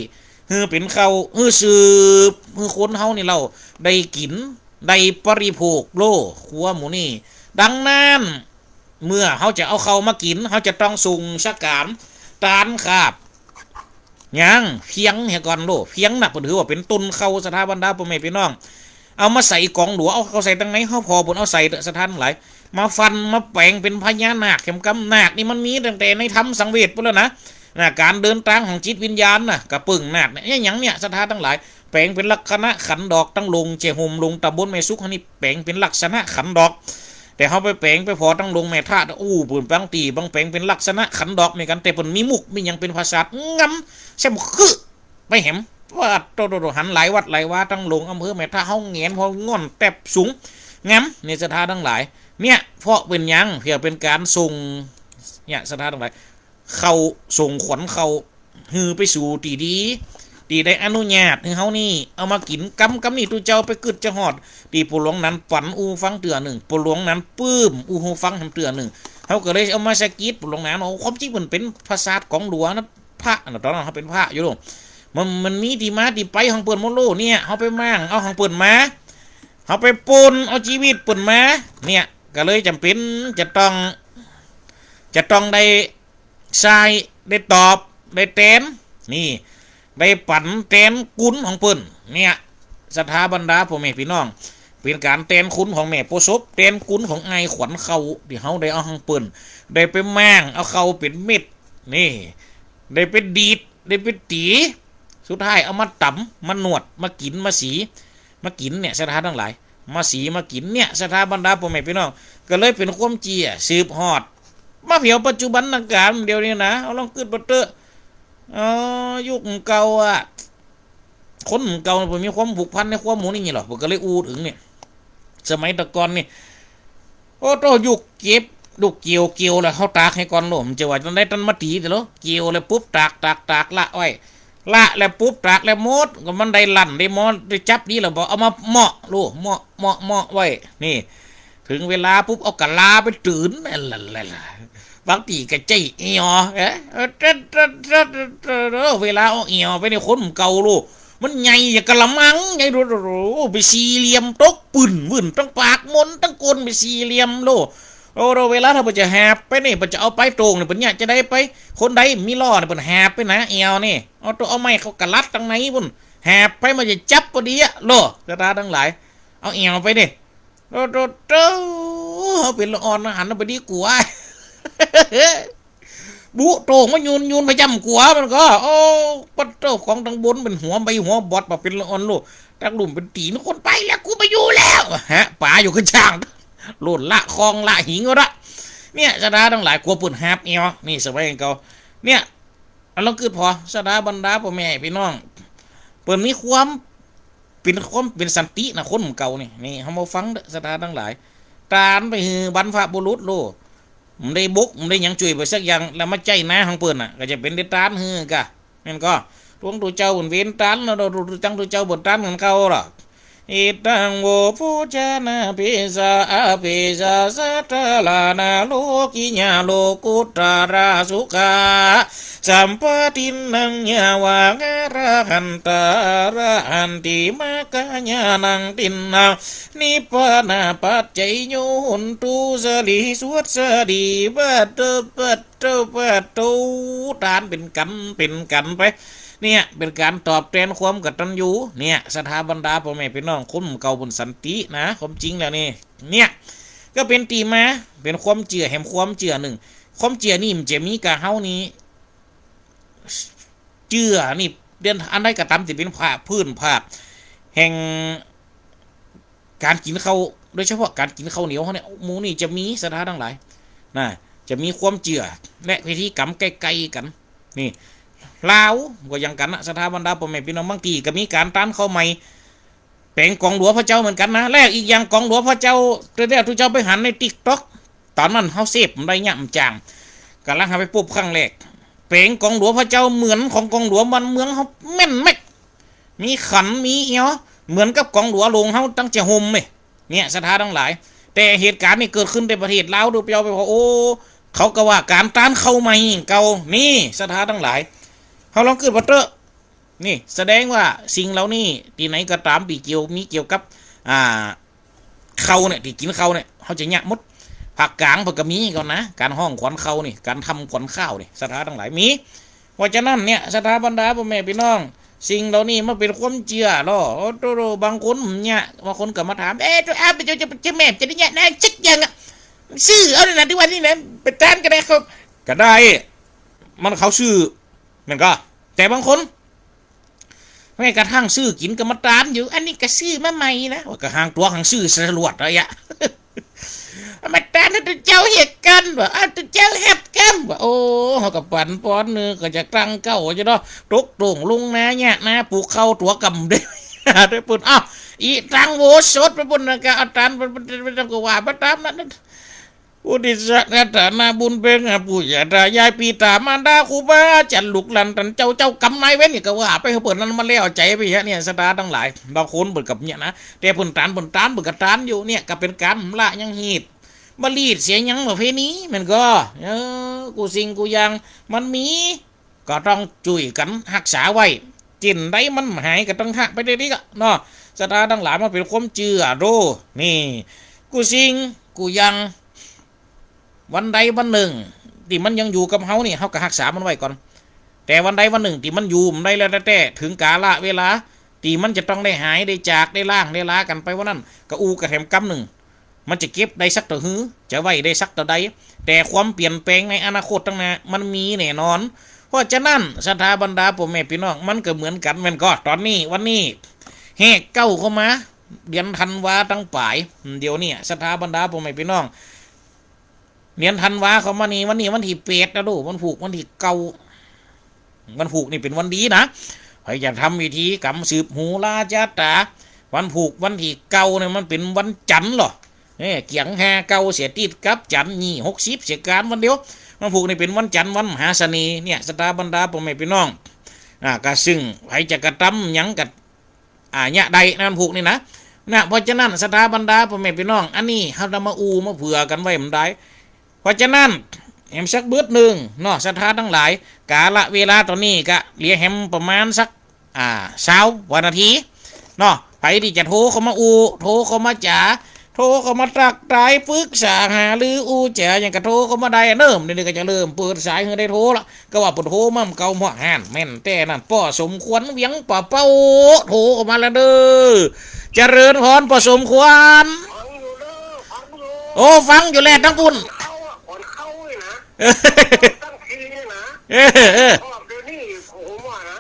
หื้อเป๋นข้าว หื้อสืบ หื้อคนเฮานี่เล่าได้กิ๋น ได้บริโภคโล ครัวหมู่นี้ ดังนั้น เมื่อเฮาจะเอาข้าวมากิ๋น เฮาจะต้องส่งสักก๋าน ตานขาบ หยัง เฟียงเหียก่อนโล เฟียงน่ะ เปิ้นถือว่าเป๋นต้นข้าว ศรัทธาบรรดาป้อแม่ปี้น้อง เอามาใส่ก๋องหลัว เอาเข้าใส่ตังใน เฮาผ่อเปิ้นเอาใส่เต๊อะ ศรัทธาตังหลาย มาฟั่น มาแป๋งเป๋นพญานาคแหมกำ นาคนี่มันมีตั้งแต่ในธรรมสังเวชปู๊นแล้วนะ น่ะ ก๋านเดินตางของจิตวิญญาณน่ะ กะเปิ้งนาคเนี่ย เนี่ย หยังเนี่ย ศรัทธาตังหลาย แป๋งเป๋นลักษณะขันดอก ตังโลงแจ้ห่ม โลงต๋ำบลแม่สุข เฮานี่แป๋งเป๋นลักษณะขันดอก แต่เฮาไปแป๋งไปผ่อตังโลงแม่ทะ อู้ เปิ้นบางตี้บางแป๋งเป๋นลักษณะขันดอกเหมือนกั๋น แต่เปิ้นมีมุกมีหยังเป๋นผาสาทงาม แซ่บคือ ไปแหม ว่าโตๆๆ หันหลายวัดหลายวา ตังโลงอำเภอแม่ทะ เฮาแหงน เฮาง่อนแต๊บสูง งาม เนี่ย ศรัทธาตังหลาย เนี่ย เพราะเป๋นหยัง เปื้อเป๋นก๋านส่ง เนี่ย ศรัทธาตังหลาย ข้าว ส่งขวัญข้าว หื้อไปสู่ตี้ดี ตี้ได้อนุญาตหื้อเฮานี่เอามากิ๋น กำ กำนี้ตุ๊เจ้าไปกึ๊ดจะฮอด ตี้ปู่หลวงนั้นปั๋นอู้ฟังเตื้อนึ่ง ปู่หลวงนั้นปื้มอู้ฟังแหมเตื้อนึ่ง เฮาก็เลยเอามาสะกิดปู่หลวงนั้น โอ้ ความจริงเปิ้นเป๋นผาสาทก๋องหลัวนะ พระน่ะ ต๋อนนั้นเฮาเป๋นพระอยู่โล มัน มันมีตี้มาตี้ไปของเปิ้นหมดโล เนี่ย เฮาไปม้างเอาของเปิ้นมา เฮาไปปล้นเอาจีวิตเปิ้นมา เนี่ย ก็เลยจ๋ำเป๋นจะต้อง จะต้องได้ ใช่ ได้ตอบ ได้แตน นี่ ได้ปั๋นแตนกุณของเปิ้น เนี่ย ศรัทธาบรรดาป้อแม่ปี้น้อง เป๋นก๋านแตนกุณของแม่โพธิ์ศพ แตนกุณของอ้ายขวัญข้าว ตี้เฮาได้เอาของเปิ้น ได้ไปม้างเอาข้าวเป๋นเม็ด นี่ ได้ไปดีด ได้ไปตี๋ สุดท้ายเอามาต๋ำ มานวด มากิ๋น มาสี มากิ๋นเนี่ย ศรัทธาตังหลาย มาสีมากิ๋นเนี่ย ศรัทธาบรรดาป้อแม่ปี้น้อง ก็เลยเป๋นความเจื้อสืบฮอด มาเผียวปัจจุบันกาลเดี๋ยวนี้นะ เอาลองกึ๊ดเบิ่งเต๊อะ เอ่อ ยุคเก่าอะ คนเก่าเปิ้นมีความผูกพันในความหมู่นี้หรอ เปิ้นก็เลยอู้เถิงเนี่ย สมัยตะก่อนนี่ โอ้โต ยุคเก็บ ยุคเกี่ยว เกี่ยวแล้วเฮาตากหื้อก่อนโล มันจะว่าจั่งใด ตันมาตี๋เต๊อะโล เกี่ยวแล้วปุ๊บ ตาก ตาก ตาก ละไว้ ละแล้วปุ๊บ ตากแล้วหมด ก็มันได้ลั่น ได้หม้อ ได้จับดีแล้วบ่ เอามาเหมาะโล เหมาะ เหมาะ เหมาะไว้ นี่ เถิงเวลาปุ๊บ เอากะลาไปตื่น นั่นแหละ บางตี้ก็ใจ๊แอ่ว เอ๊ะ เออ เต๊อะ เต๊อะ เต๊อะ เต๊อะ เต๊อะ เวลาเอาแอ่วไปนี่ คนเก่าโล มันใหญ่อย่างกะละมัง ใหญ่โดดๆๆ เป๋นสี่เหลี่ยม ตกปื้นวื้น ตังปากมน ตังก้นเป๋นสี่เหลี่ยมโล โอ้โห เวลาถ้าเปิ้นจะหาบไปนี่ เปิ้นจะเอาไปโต้งนี่ เปิ้นเยียะจะได้ไป คนใดมีล้อนี่ เปิ้นหาบไปนะ แอ่วนี่ เอาตั๋ว เอาไม้เข้ากะลัดตังในปู๊น หาบไปมันจะจับปอดีอะโล ศรัทธาตังหลาย เอาแอ่วไปนี่ โต โต โต เฮาเป๋นละอ่อน หันไปดีกั๋ว บุโต่งมายูนยูนไปจ้ำกั๋วมันก็ โอ้ ปัดโต้ ของตังบนเป๋นหัวใบหัวบอด บ่าเป๋นละอ่อนโล ตังลุ่มเป๋นตี๋น คนไปแล้ว กูบ่อยู่แล้ว ฮะ ป๋าอยู่ข้างจ้าง โล่นละคองละหิงเอาละ เนี่ย ศรัทธาตังหลาย กั๋วเปิ้นหาบแอ่ว นี่สมัยเก่า เนี่ย เอาลองกึ๊ดผ่อ ศรัทธาบรรดาป้อแม่ปี้น้อง เปิ้นมีความ เป๋นความเป๋นสันตินะ คนเก่านี่ นี่ เฮามาฟังเต๊อะ ศรัทธาตังหลาย ตานไปหื้อบรรพบุรุษโล บ่ได้บก บ่ได้หยังจ้วยไปสักอย่าง แล้วมาใจ๊นาของเปิ้นน่ะ ก็จะเป๋นได้ตานหื้อกะ แม่นก่อ หลวงปู่เจ้าเปิ้นเว้นตาน แล้วหลวงปู่ ตังหลวงปู่เจ้าเปิ้นตานของเก่าล่ะ อิตัง โว โภชนะ เภสะ อะเภสะ สัตถะ รณะ โลกิยะ โลกุตตะระ สุขะ สัมปะตินนัง ยะวะ อะระหันตะ อะระหันติ มัคคะญาณัง ตินนัง นิพพานะปัจจโย โหนตุ สะหลีสวัสสะหลี ปะโต ปะโต ปะโต ตานเป๋นกั๋น เป๋นกั๋นไป เนี่ย เป๋นก๋านตอบแตนความกตัญญู เนี่ย ศรัทธาบรรดาป้อแม่ปี้น้อง คนเก่าบุญสันตินะ ความจริงแล้วนี่ เนี่ย ก็เป๋นตี้มา เป๋นความเจื้อแหมความเจื้อนึ่ง ความเจื้อนี่มันจะมีก้าเฮานี่ เจื้อนี่ เดียวอันใดก็ต๋ามตี้เป๋นภาพ พื้นภาพ แห่ง ก๋านกิ๋นข้าว โดยเฉพาะก๋านกิ๋นข้าวเหนียวเฮาเนี่ย หมู่นี่จะมีศรัทธาตังหลาย นะ จะมีความเจื้อ และพิธีกรรมใก้ๆ กั๋น นี่ ลาวก็อย่างกั๋นนะ ศรัทธาบรรดาป้อแม่ปี้น้อง บางตี้ก็มีก๋านตานข้าวใหม่ แป๋งก๋องหลัวพระเจ้าเหมือนกั๋นนะ แล้วอีกอย่างก๋องหลัวพระเจ้า แต่แล้วตุ๊เจ้าไปหันในติ๊กต็อก ต๋อนนั้นเฮาเสพบ่ได้เยียะบ่จ๋าง ก่ำลังหาไปปบครั้งแรก แป๋งก๋องหลัวพระเจ้าเหมือนของก๋องหลัวบ้านเมืองเฮาแม่นแม็ก มีขัน มีเอี้ยว เหมือนกับก๋องหลัวโลงเฮาตังจะห่มเน่ย เนี่ย ศรัทธาตังหลาย แต่เหตุก๋ารณ์นี่เกิดขึ้นในประเทศลาว ดูไปเอาไปว่า โอ้ เขาก็ว่าก๋านตานข้าวใหม่เก่า นี่ ศรัทธาตังหลาย เฮาลองกึ๊ดว่าเต๊อะ นี่ แสดงว่าสิ่งเหล่านี้ ตี้ไหนก็ต๋ามตี้เกี่ยว มีเกี่ยวกับ อ่า ข้าวเนี่ย ตี้กิ๋นข้าวเนี่ย เฮาจะเยียะหมด ภาคก๋างเปิ้นก็มีก่อนนะ ก๋านฮ้องขวัญข้าวนี่ ก๋านทำขวัญข้าวนี่ ศรัทธาตังหลาย มี เพราะฉะนั้นเนี่ย ศรัทธาบรรดาป้อแม่ปี้น้อง สิ่งเหล่านี้มันเป๋นความเจื้อลอ โอ้โต บางคนเยียะ บางคนก็มาถาม เอ๊ะ ตัวอ้าว เป๋นเจ้า เจ้า เจ้าแม่จะได้เยียะนะ สักอย่างอะ ซื้อเอาเลยนะ ตี้วันนี้นะ ไปตานก็ได้ เขา ก็ได้ มันเขาซื้อ มันก็ แต่บางคน แม้กระทั่งซื้อกิ๋นก็มาตานอยู่ อันนี้ก็ซื้อมาใหม่นะ ว่าก็ห่างตั๋วห่างซื้อสลวดเอาเยียะ มาตานให้ตุ๊เจ้าเหียกกั๋น ว่า อ้าว ตุ๊เจ้าแฮบกั๋น ว่า โอ้ เฮาก็ปั๋นปอนนึ่ง ก็จะตั้งเก๊าจะเนาะ ตกโต้งลงนาเยียะนา ปลูกข้าวตั๋วก่ำเด้ ได้ปุ้น อ้าว อิตัง โวสถไปปุ้นนะ ก็เอาตานไป ไป ไป ไป ก็ว่าไปต๋ามนั้น อุทิศสถานะบุญเป๋นแห่งปู่ย่าต๋ายาย ปิต๋ามารดาครูบาอาจ๋ารย์ ลูกหลานต้านเจ้า เจ้ากรรมนายเวร นี่ก็ว่าไปเปิ้นนั้น มันแล้วใจ๋ไปเยียะ เนี่ย ศรัทธาตังหลาย บางคนเปิ้นก็เยียะนะ แต่เปิ้นตาน เปิ้นตาน เปิ้นก็ตานอยู่ เนี่ย ก็เป๋นก๋านละยังฮีต บ่ลีดเสียยังประเพณี มันก็ เออ กู้สิ่งกู้อย่าง มันมี ก็ต้องจุ้ยกั๋นฮักษาไว้ จิ่นใดมันหายก็ต้องหะไปเรื่อยๆ อะเนาะ ศรัทธาตังหลาย มันเป๋นความเจื้อโด นี่ กู้สิ่งกู้อย่าง วันใดวันนึ่ง ตี้มันยังอยู่กับเฮานี่ เฮาก็ฮักษามันไว้ก่อน แต่วันใดวันนึ่ง ตี้มันอยู่บ่ได้แล้วแต๊ๆ เถิงกาละเวลา ตี้มันจะต้องได้หาย ได้จาก ได้ล้าง ได้ลากั๋นไปว่านั้น ก็อู้กะแถมกำนึ่ง มันจะเก็บได้สักเต้าหื้อ จะไว้ได้สักเต้าใด แต่ความเปลี่ยนแปลงในอนาคตตังหน้า มันมีแน่นอน เพราะฉะนั้น ศรัทธาบรรดาป้อแม่ปี้น้อง มันก็เหมือนกั๋น แม่นก่อ ต๋อนนี้ วันนี้ แฮกเก๊าเข้ามา เดือนธันวาตังป๋าย เดี๋ยวนี้ ศรัทธาบรรดาป้อแม่ปี้น้อง เดือนธันวาเข้ามานี่ วันนี้วันตี้แปดแล้วโด วันพูกวันตี้เก้า วันพูกนี่เป๋นวันดีนะ ใผจะทำพิธีกรรมสืบฮูราชะต๋า วันพูกวันตี้เก้าเนี่ยมันเป๋นวันจันทร์ลอ เนี่ย เกี่ยงห้าเก้าเสียติดกับจันทร์ ยี่หกสิบเสียก๋านวันเดียว วันพูกนี่เป๋นวันจันทร์ วันมหาเสน่ห์ เนี่ย ศรัทธาบรรดาป้อแม่ปี้น้อง อ่า ก็ซึ่งใผจะกระตำหยังก็ อ่า เยียะได้นะ วันพูกนี่นะ นะ เพราะฉะนั้น ศรัทธาบรรดาป้อแม่ปี้น้อง อันนี้เฮาจะมาอู้มาเผื่อกั๋นไว้บ่ได้ เพราะฉะนั้น แหมสักบึดนึ่งเนาะ ศรัทธาตังหลาย กาละเวลาต๋อนนี้ก็เหลือแหมประมาณสัก อ่า ซาวกว่านาทีเนาะ ใผตี้จะโทรเข้ามาอู้ โทรเข้ามาจ๋า โทรเข้ามาตักทายปรึกษาหารืออู้จ๋าหยังก็โทรเข้ามาได้เนาะ เดี๋ยวนี้ก็จะเริ่มเปิดสายหื้อได้โทรละ ก็ว่าเปิ้นโทรมาเก่าหมดหั้น แม่นแต๊นั้น ป้อสมควร เวียงป่าเป้า โทรเข้ามาแล้วเด้อ เจริญพร ป้อสมควร ฟังอยู่เด้อ ฟังอยู่ โอ้ ฟังอยู่แลตังปุ้น เข้าอะ ก่อนเข้านี่นะ ตั้งทีนี่นะ เออ เออ เพราะว่าเดี๋ยวนี้ผมว่านะ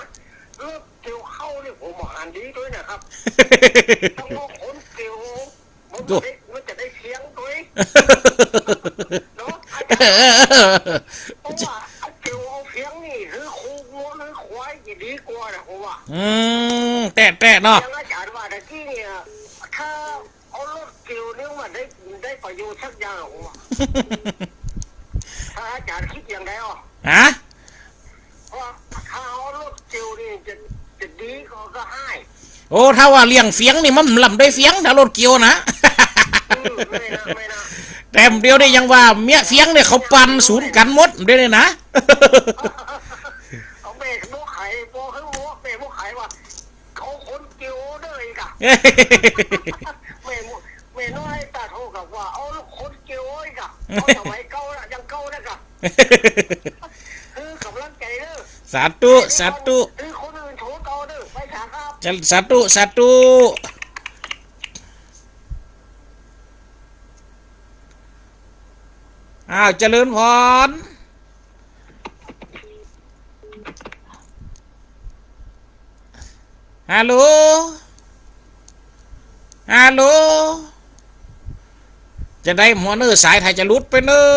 รถเกี่ยวข้าวนี่ผมว่าหันดีด้วยนะครับ ต้องเอาคนเกี่ยว มันจะได้ มันจะได้เสียงด้วย เนาะ อาจารย์ เออ เออ เออ เพราะว่าไอ้เกี่ยวเอาเสียงนี่ หื้อโคงัว หื้อควายจะดีกว่านะ ผมว่า อืม แต๊ๆ เนาะ อย่างอาจารย์ว่าตะกี้เนี่ย ถ้าเอารถเกี่ยวเนี่ย มันได้ ได้ประโยชน์สักอย่าง ผมว่า ถ้าอาจารย์กึ๊ดอย่างใดอ่ะ ฮะ เพราะถ้าเอารถเกี่ยวนี่จะ จะดีก็ ก็ฮ้าย โอ้ ถ้าว่าเรื่องเฟียงนี่มันบ่ลำได้เฟียง ถ้ารถเกี่ยวนะ อืม แม่นนะ แม่นนะ แต่เดี๋ยวนี้ยังว่าเมียเฟียงเนี่ยเขาปั่นสูนกั๋นหมด เดี๋ยวนี้นะ เอาแม่บ่ไข บ่คือว่าแม่บ่ไขว่า เอาคนเกี่ยวเด้ออีกอะ แม่บ่ แม่น้อยตาโทกับว่า เอาคนเกี่ยวอีกอะ เอาสมัยเก่าละ ยังเก่านะกะ คือกำลังใจ๋เด้อ สาธุ สาธุ คือคนอื่นโทเก่าเด้อ ไปสาครับ จะ สาธุ สาธุ อ้าว เจริญพร ฮัลโหล ฮัลโหล จะได้หัวเน้อ สายไทยจะหลุดไปเน้อ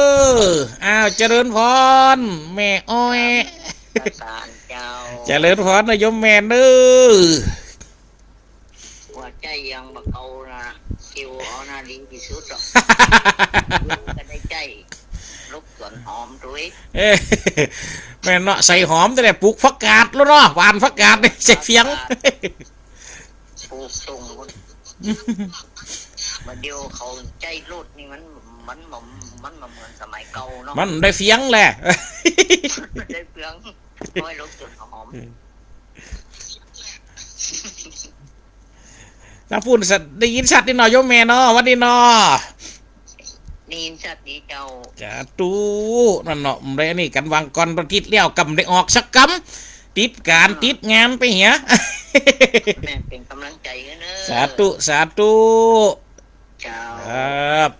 อ้าว เจริญพร แม่อ้อย ประสานเจ้า เจริญพรนะโยมแม่เน้อ ว่าใจ๊ยังบ่เก่านะ เกี่ยวเอานะดีตี้สุดหรอก ก็ได้ใจ๊ รบสวนหอมตวย เอ้ย แม่นเนาะ ใส่หอมแต่ปลูกผักกาดแล้วเนาะ หว่านผักกาดนี่ใส่เฟียง ปลูกส่ง บ่าเดี่ยวเขาใจ๊รถนี่มัน มันบ่ มันบ่เหมือนสมัยเก่าเนาะ มันได้เฟียงแหละ ได้เฟือง อ้อย รบสวนหอม ตางปู้นสัตว์ ได้ยินชัดดีเนาะ โยมแม่เนาะ หวัดดีเนาะ ได้ยินชัดดีเจ้า สาธุ นั่นเนาะ ได้อันนี้กั๋นวางก่อนอาทิตย์แล้ว ก็บ่ได้ออกสักกำ ติดก๋าน เออ ติดงานไปเหีย แม่เป๋นก๋ำลังใจ๋หื้อเน้อ สาธุ สาธุ เจ้า ครับ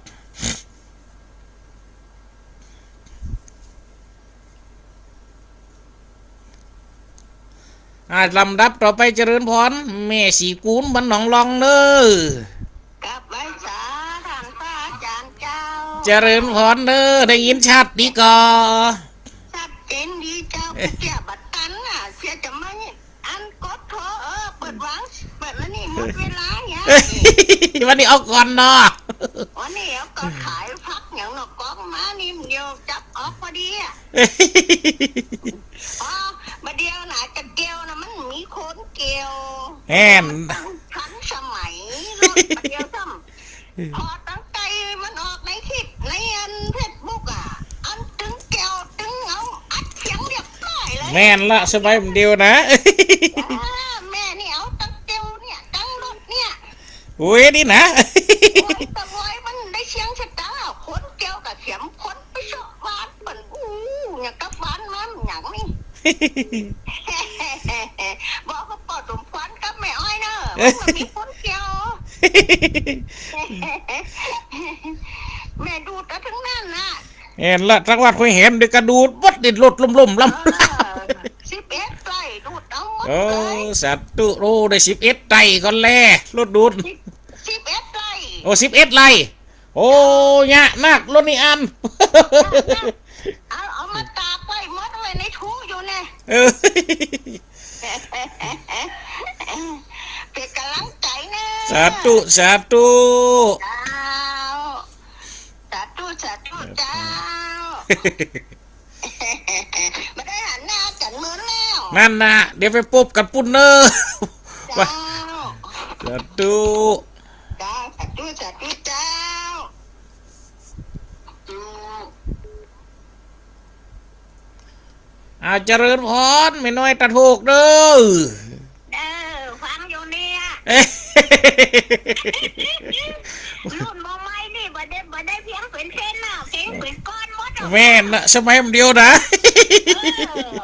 อ่า ลำดับต่อไปเจริญพร แม่ศรีกูล บ้านหนองลองเน้อ กราบไหว้สาท่านพระอาจ๋ารย์เจ้า เจริญพรเน้อ ได้ยินชัดดีก่อ ชัดเจนดีเจ้า เอ๊ะ เสียบ่ตันน่ะ เสียจะไม่ อันกดโทร เออ เปิดวาง เปิดแล้วนี่ หมดเวลาเนี่ย วันนี้เอาก่อนเนาะ วันนี้เอาก่อน ขายผักอย่างนอกกองมานี่เดี๋ยวจับออกพอดีอะ อ๋อ บ่าเดี่ยวนะ จะเกี่ยวนะ มันมีคนเกี่ยว แม่น ทันสมัย รถบ่าเดี่ยวซ้ำ พอตั้งแต่มันออกในคลิป ในอันเฟซบุ๊กอะ อันตึงแก้วตึงเอาอัดเสียงเรียบร้อยเลย แม่นละ สบายเดียวนะ อ่า แม่นี่เอาตังแก้วเนี่ย ตังรถเนี่ย โอ้ย นี่นะ โอ้ย ตะโวยมันได้เสียงชะตา คนแก้วกับเสียงคนไปเซาะบ้านเปิ้น อู้ อย่างกับบ้านมันอย่างนี้ บอกกับป้อสมพรกับแม่อ้อยเนอะ มันก็มีคนเกี่ยว แม่ดูดเอาทั้งนั้นน่ะ เห็นละ จังหวัดห้วยแหมเดี๋ยวก็ดูดหมด เดี๋ยวรถล้มๆลำ เออ สิบเอ็ดไร่ดูดเอาหมดเลย โอ้ สาธุ โอ้ ได้สิบเอ็ดไร่ก่อนแล รถดูด สิบ สิบเอ็ดไร่ โอ้ สิบเอ็ดไร่ โอ้ ยะนัก รถนี่อัน เอา เอามาตากไว้หมดไว้ในถุงอยู่เนี่ย เออ เป๋นก๋ำลังใจ๋เน้อ สาธุ สาธุ เจ้า สาธุ สาธุ เจ้า บ่ได้หันหน้ากั๋นเมินแล้ว นั่นน่ะ เดี๋ยวไปปบกั๋นปู้นเน้อ เจ้า สาธุ เจ้า สาธุ สาธุ เจ้า อืม อ่า เจริญพร แม่น้อยตาโทกเด้อ เด้อ ฟังอยู่เนี่ย เอ๊ะ รุ่นบ่ใหม่นี่บ่ได้ บ่ได้เพียงเป๋นเส้นน่ะ เป๋น เป๋นก้อนหมดอะ แม่นนะ สมัยมันเดียวนะ เออ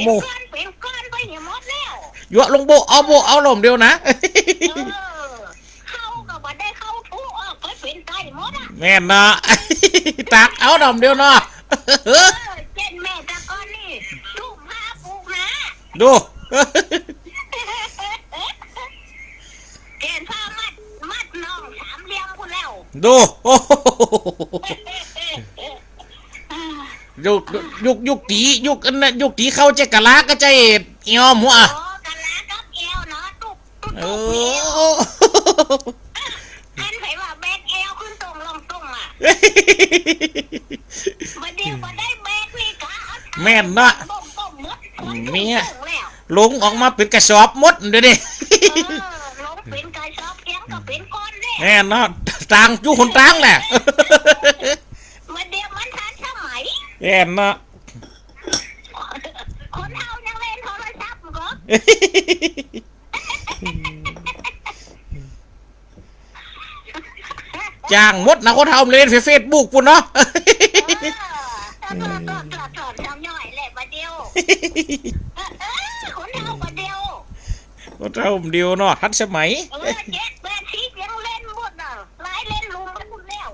โม่ เป๋นก้อน เป๋นก้อนไปเหียหมดแล้ว ยั้วลงโบะเอา โบะเอาลมเดียวนะ เออ เข้าก็บ่ได้เข้าถูกออกไปเป๋นไตหมดอะ แม่นนะ ตักเอาดอมเดียวเนาะ เออ เจ้นแม่ตะกอนนี่ ลูกพาปลูกนา ดู เจ้นพามัด มัดน่องสามเหลี่ยมพู้นแล้ว ดู โอ้โห ยุค ยุค ยุคตี ยุคอันนั้น ยุคตีเข้าใจ๊กะลาก็ใจ๊เอวหัว โอ้ กะลากับเอวเนาะ ตุ๊ก ตุ๊ก เออ ตุ๊กเอว อันไผว่าแบกเอวขึ้นตรงลงตรงอะ บ่าเดี่ยวบ่ได้แบกนี่กะ แม่นเนาะ บ่ม บ่มหมด อืม เนี่ย ตรงแล้ว ลงออกมาเป๋นกระสอบหมดเดี๋ยวนี้ เอ แม่นเนาะ ต่างอยู่หนตางแหละ บ่าเดี่ยวมันทันสมัย แม่นเนาะ คนเฒ่ายังเล่นโทรศัพท์ก็ จ้างหมดนะ คนเฒ่าเล่นเฟซบุ๊กปู้นเนาะ เออ ตลอด ตลอด ตลอด ตลอด สาวน้อยแหละบ่าเดี่ยว เออ เออ คนเฒ่าบ่าเดี่ยว คนเฒ่าบ่าเดี่ยวเนาะ ทันสมัย เออ เจ็ดแปดสิบยังเล่นหมดน่ะ หลายเล่นลุมกันหมดแล้ว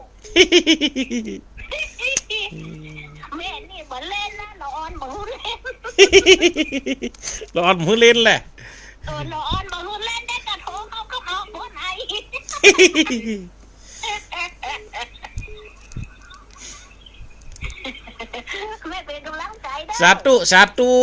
แม่นี่บ่เล่นนะ ละอ่อนบ่ฮู้เล่น ละอ่อนบ่ฮู้เล่นแหละ เออ ละอ่อนบ่ฮู้เล่นได้ กะโทรเข้าก็ออกบ่ได้ แม่เป๋นก๋ำลังใจ๋เด้อ สาธุ สาธุ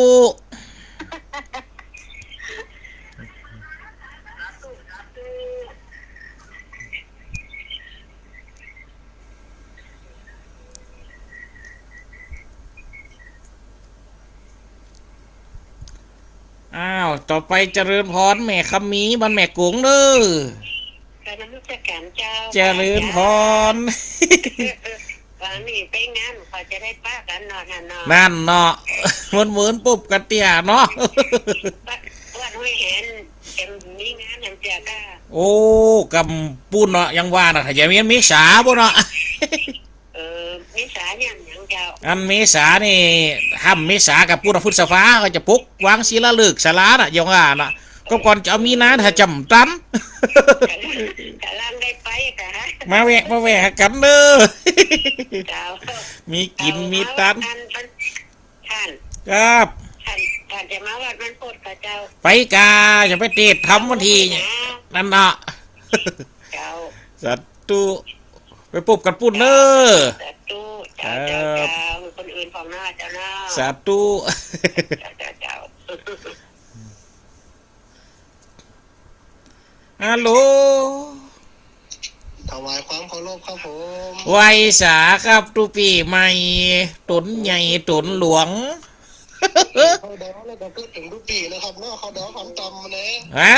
อ้าว ต่อไปเจริญพรแม่คำมีบ้านแม่กงเด้อ กราบนมัสก๋านเจ้า เจริญพร วันนี้ไปงานเขาจะได้ปะกั๋นเนาะ นั่นเนาะ นั่นเนาะ เมินๆ ปุ๊บกะเตี้ยเนาะ วัด วัดห้วยแหน จะมีงานหยังเตื้อก้า โอ้ กำปู้นเนาะ ยังว่าน่ะ ถ้าจะมีเมษาปู้นเนาะ เออ เมษาเนี่ยหยังเจ้า อันเมษานี่ ฮ่ำเมษากับปู้นพฤษภา เขาจะปลุกวางศิลาฤกษ์ศาลาน่ะ ยังว่าน่ะ ก็ก่อนจะเอามีนาถ้าจ๋ำตัน ก๋ำลังได้ไปกะ มาแวะ มาแวะหากั๋นเด้อ เจ้า มีกิ๋น เจ้า มีตัน มาวัดอัน ท่าน ครับ ท่าน ท่านจะมาวัดวันพุธกาเจ้า ไปกา จะไปเตศน์ธรรมวันตี้ นะ นั่นเนาะ เจ้า สาธุ ไปปุ๊บกั๋นปู้นเน้อ สาธุ เจ้า เจ้า ครับ เจ้า คนอื่นของหน้าเจ้าเนาะ สาธุ เจ้า เจ้า เจ้า ฮัลโหล ถวายความเคารพครับผม ไหว้สาครับ ตุ๊ปี๋ใหม่ ต๋นใหญ่ต๋นหลวง เข้าดาวแล้วก็พูดถึงตุ๊ปี๋นะครับเนาะ เข้าดาวพันกำนะ ฮะ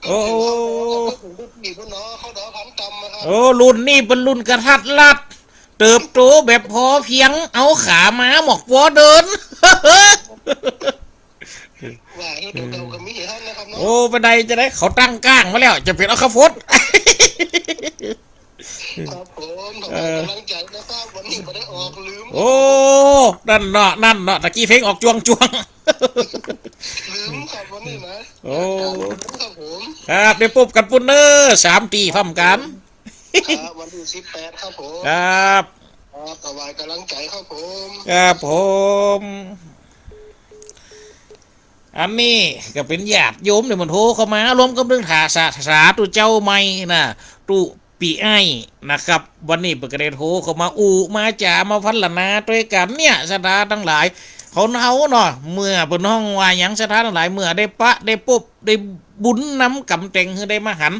โอ้ พูดถึงเข้าดาวแล้วก็พูดถึงตุ๊ปี๋พุ้นเนาะ เข้าดาวพันกำนะครับ โอ้ รุ่นนี้เป๋นรุ่นกระทัดรัด เติบโตแบบพอเพียง เอาขาม้าหมอกปอเดิน ว่าอยู่เดี๋ยวเก่าก็มีอยู่นั่นนะครับเนาะ โอ้ บ่าใดจะได้ เขาตั้งก้างมาแล้ว จะเป๋นเอาข้าวโพด ครับผม เออ กำลังใจ๋นะครับ วันนี้บ่ได้ออกลืม โอ้ นั่นเนาะ นั่นเนาะ ตะกี้เพลงออกจวงๆ ลืมครับวันนี้นะ โอ้ ลืมครับผม ครับ ได้ปุ๊บกั๋นปู้นเน้อ สามตี้พร้อมกั๋น ครับ วันตี้สิบแปดครับผม ครับ ครับ ถวายก๋ำลังใจ๋ครับผม ครับผม อันนี้ก็เป๋นญาติโยมเนี่ยมันโทรเข้ามา รวมกับเรื่องถาสา สาธุเจ้าใหม่น่ะ ตุ๊ปี๋อ้ายนะครับ วันนี้เปิ้นก็ได้โทรเข้ามาอู้มาจ๋ามาพรรณนาตวยกั๋นเนี่ย ศรัทธาตังหลาย คนเฮาเนาะ เมื่อเปิ้นฮ้องว่าหยัง ศรัทธาตังหลาย เมื่อได้ปะได้ปุ๊บ ได้บุญนำกำแต๋งหื้อได้มาหัน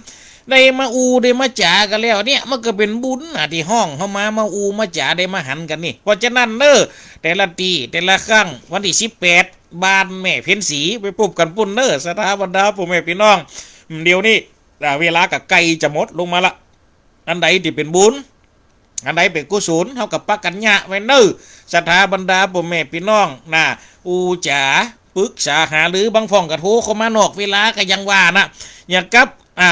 ได้มาอู้ได้มาจ๋ากั๋นแล้วเนี่ย มันก็เป๋นบุญน่ะ ตี้ฮ้องเข้ามา มาอู้มาจ๋าได้มาหันกั๋นนี่ เพราะฉะนั้นเน้อ แต่ละตี้แต่ละครั้ง วันตี้สิบแปด บ้านแม่เพ็ญศรี ไปปุ๊บกั๋นปู้นเน้อ ศรัทธาบรรดาป้อแม่ปี้น้อง เดี๋ยวนี้ อ่า เวลาก็ใก้จะหมดลงมาละ อันใดตี้เป๋นบุญ อันใดเป๋นกุศล เฮาก็ปะกั๋นเยียะไว้เน้อ ศรัทธาบรรดาป้อแม่ปี้น้องน่ะ อู้จ๋า ปึกษาหารือ บางพ่องก็โทรเข้ามานอกเวลาก็ยังว่าน่ะ อย่างกับ อ่า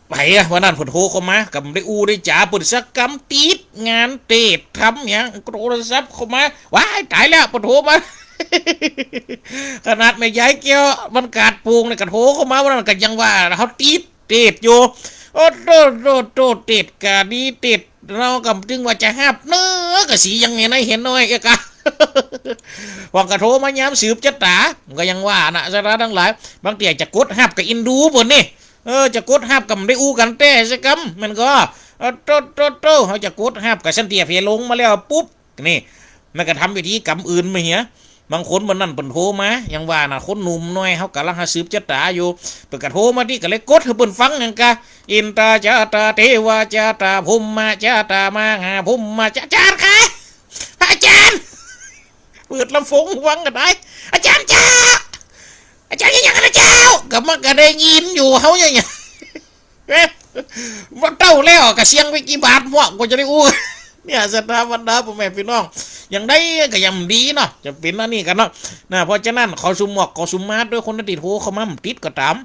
ไผอะ วันนั้นเปิ้นโทรเข้ามา ก็บ่ได้อู้ได้จ๋าเปิ้นสักกำ ติดงานเตศน์ธรรมหยัง โทรศัพท์เข้ามา ว้าย ต๋ายแล้ว เปิ้นโทรมา ขนาดแม่ยายแก้ว บ้านกาดโป่งเนี่ย ก็โทรเข้ามา วันนั้นก็ยังว่าเฮาติด เตศน์อยู่ โอ้โต โต โต เตศน์กะดี เตศน์เฮาก็จึงว่าจะฮับเน้อ กะสียังไงนะ เหียน้อยเอ๊ะกะ พ่องก็โทรมายามสืบจะต๋า มันก็ยังว่าน่ะ ศรัทธาตังหลาย บางเตื้อจะกดฮับก็อินดูเปิ้นนี่ เออ จะกดฮับก็บ่ได้อู้กั๋นแต๊สักกำ มันก็ เออ โต โต โต เฮาจะกดฮับก็ซั่นเตื้อ เพลงลงมาแล้วปุ๊บ นี่ มันก็ทำพิธีกรรมอื่นมาเหีย บางคนมื้อนั้นเปิ้นโทรมา ยังว่าน่ะ คนหนุ่มน้อย เฮากำลังหาสืบจะต๋าอยู่ เปิ้นก็โทรมาตี้ ก็เลยกดหื้อเปิ้นฟังหยังกะ อินตาจะตา เทวาจะตา พรหมาจะตา มหาพรหมาจะ อาจ๋ารย์คะ พระอาจ๋ารย์ เปิดลำโพงฟังก็ได้ อาจ๋ารย์จ๊ะ อาจ๋ารย์เยียะหยังนะเจ้า ก็มันก็ได้ยินอยู่ เฮาเยียะหยัง เอ๊ะ บ่เต้าแล้ว ก็เสี้ยงไปกี่บาท หมวก กว่าจะได้อู้ เนี่ย ศรัทธาบรรดาป้อแม่ปี้น้อง อย่างใดก็ยังดีเนาะ จะเป๋นอันนี้กั๋นเนาะ นะ เพราะฉะนั้น ขอสุมหมวก ขอสุมมาตรด้วย คนตี้โทรเข้ามาบ่ติดก็ต๋าม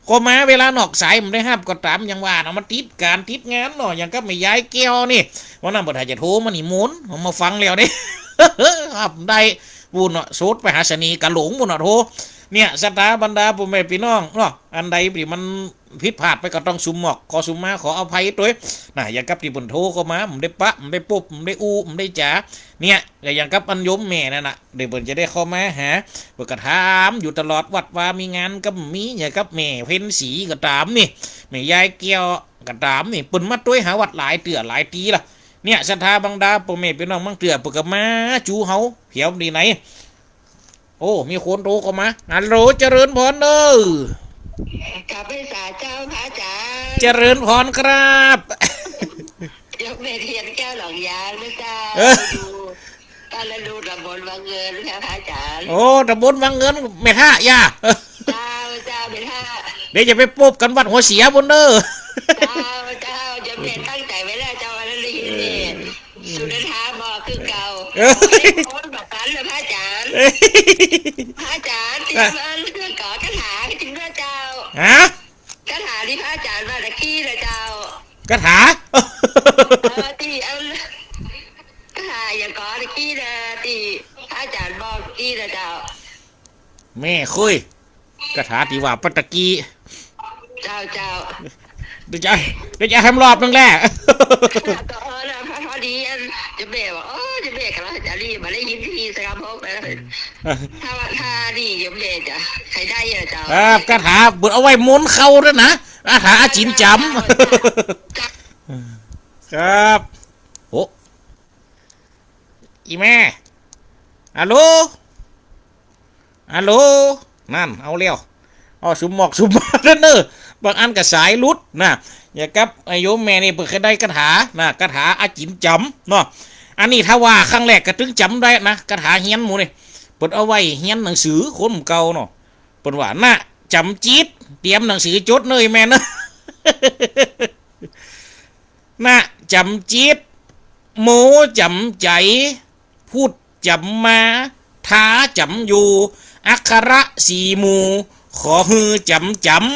เข้ามาเวลานอกสายบ่ได้ฮับก็ต๋าม อย่างว่าเนาะ มันติดก๋านติดงานเนาะ อย่างกับแม่ยายแก้วนี่ วันนั้นเปิ้นอาจจะโทรมานิมนต์ เอามาฟังแล้วนี่ ฮับได้ ปู้นเนาะ โสดไปหาเสน่ห์กาหลงปู้นเนาะ โทร เนี่ย ศรัทธาบรรดาป้อแม่ปี้น้องเนาะ อันใดตี้มันผิดพลาดไปก็ต้องสุมหมวก ขอสุมมา ขออภัยตวย นะ อย่างกับตี้เปิ้นโทรเข้ามา บ่ได้ปะ บ่ได้ปบ บ่ได้อู้ บ่ได้จ๋า เนี่ย ก็อย่างกับอันโยมแม่นั่นน่ะ เดี๋ยวเปิ้นจะได้เข้ามาหา เปิ้นก็ถามอยู่ตลอด วัดวามีงานก็บ่มี อย่างกับแม่เพ็ญศรีก็ต๋ามนี่ แม่ยายแก้วก็ต๋ามนี่ เปิ้นมาตวยหาวัดหลายเตื้อหลายตี้ละ เนี่ย ศรัทธาบรรดาป้อแม่ปี้น้อง บางเตื้อเปิ้นก็มาจู๋เฮา เผียวดีไหน โอ้ มีคนโทรเข้ามา ฮัลโหล เจริญพรเน่อ กราบไหว้สาเจ้าพระอาจ๋ารย์ เจริญพรครับ โยมแม่เทียนแก้วหนองยางนะเจ้า เออ อยู่บ้านละลูตำบลวังเงินค่ะพระอาจ๋ารย์ โอ้ ตำบลวังเงิน แม่ท่าอย่า เจ้า เจ้า แม่ท่า เดี๋ยวจะไปปบกั๋นวัดหัวเสียปู้นเน่อ เจ้า เจ้า โยมแม่ตั้งใจ๋ไว้แล้วเจ้า วันนี้ เออ สุนันทาบอกคือเก่า เออ โอ้ย คนแบบนั้นเลยพระอาจ๋ารย์ เอ้ย พระอาจ๋ารย์ เตรียมอันเครื่องกรองคาถาจริงด้วยเจ้า ฮะ คาถาตี้พระอาจ๋ารย์ว่าตะกี้นะเจ้า คาถา เออ ตี้อัน คาถาอย่างกรองตะกี้นะ ตี้พระอาจ๋ารย์บอกตะกี้นะเจ้า แม่คุย คาถาตี้ว่าไปตะกี้ เจ้า เจ้า เดี๋ยวจะ เดี๋ยวจะแฮมรอบนึ่งแหละ ก็เออนะ พอดีอันจะแม่บอก โอ้ จะแม่กับเราจะรีบมาได้ยินที่สกปรกนะ ถ้าว่า ถ้านี่จะแม่จะใช้ได้อะเจ้า ครับ คาถาเปิ้นเอาไว้มนต์เข้าตวยนะ คาถาอาจิ๋นจ๋ำ เจ้า ครับ โอ้ อีแม่ ฮัลโหล ฮัลโหล นั่น เอาแล้ว อ้อ สุมหมอกสุมมาตรเน่อ บางอันก็สายหลุดนะ อย่างกับไอ้โยมแม่นี่เปิ้นเคยได้คาถานะ คาถาอาจิ๋นจ๋ำเนาะ อันนี้ถ้าว่าครั้งแรกก็ตึงจ๋ำได้นะ คาถาเฮียนหมู่นี่ เปิ้นเอาไว้เฮียนหนังสือคนเก่าเนาะ เปิ้นว่า นะจ๋ำจิต เตรียมหนังสือจดเน่อแม่เน่อ นะจ๋ำจิต โมจ๋ำใจ๋ พุทธจ๋ำมา ทาจ๋ำอยู่ อักขระสี่หมู่ ขอหื้อจ๋ำจ๋ำ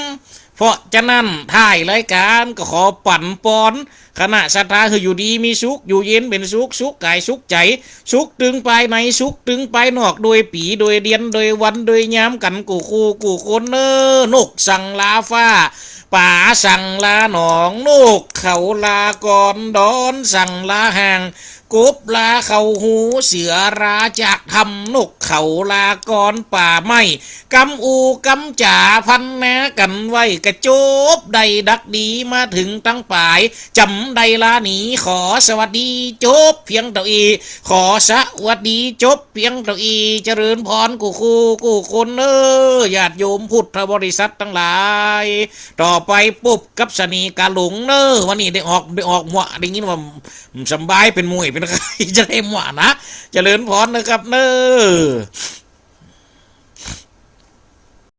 เพราะฉะนั้นท้ายรายการก็ขอปั๋นปอน คณะศรัทธาหื้ออยู่ดีมีสุข อยู่เย็นเป๋นสุข สุขก๋ายสุขใจ๋ สุขตึงภายใน สุขตึงภายนอก โดยปี๋ โดยเดือน โดยวัน โดยยามกั๋นกู้คู่กู้คนเน่อ นกสั่งลาฟ้า ป๋าสั่งลาหนอง นกเขาลากร ดอนสั่งลาห่าง กบลาเข้าฮู เสือลาจากถ้ำ นกเขาลากรป่าไม้ กำอู้กำจ๋าพันนากั๋นไว้ ก็จบได้ดักดีมาเถิงตังป๋าย จ๋ำได้ลาหนี ขอสวัสดีจบเพียงเต้าอี้ ขอสวัสดีจบเพียงเต้าอี้ เจริญพรกู้คู่กู้คนเน่อ ญาติโยมพุทธบริษัทตังหลาย ต่อไปปบกับเสน่ห์กาหลงเน่อ วันนี้ได้ออก ได้ออกหมวก ได้ยินว่า สำบายเป๋นหมวยเป๋นไข้ จะได้หมวกนะ เจริญพรนะครับเน่อ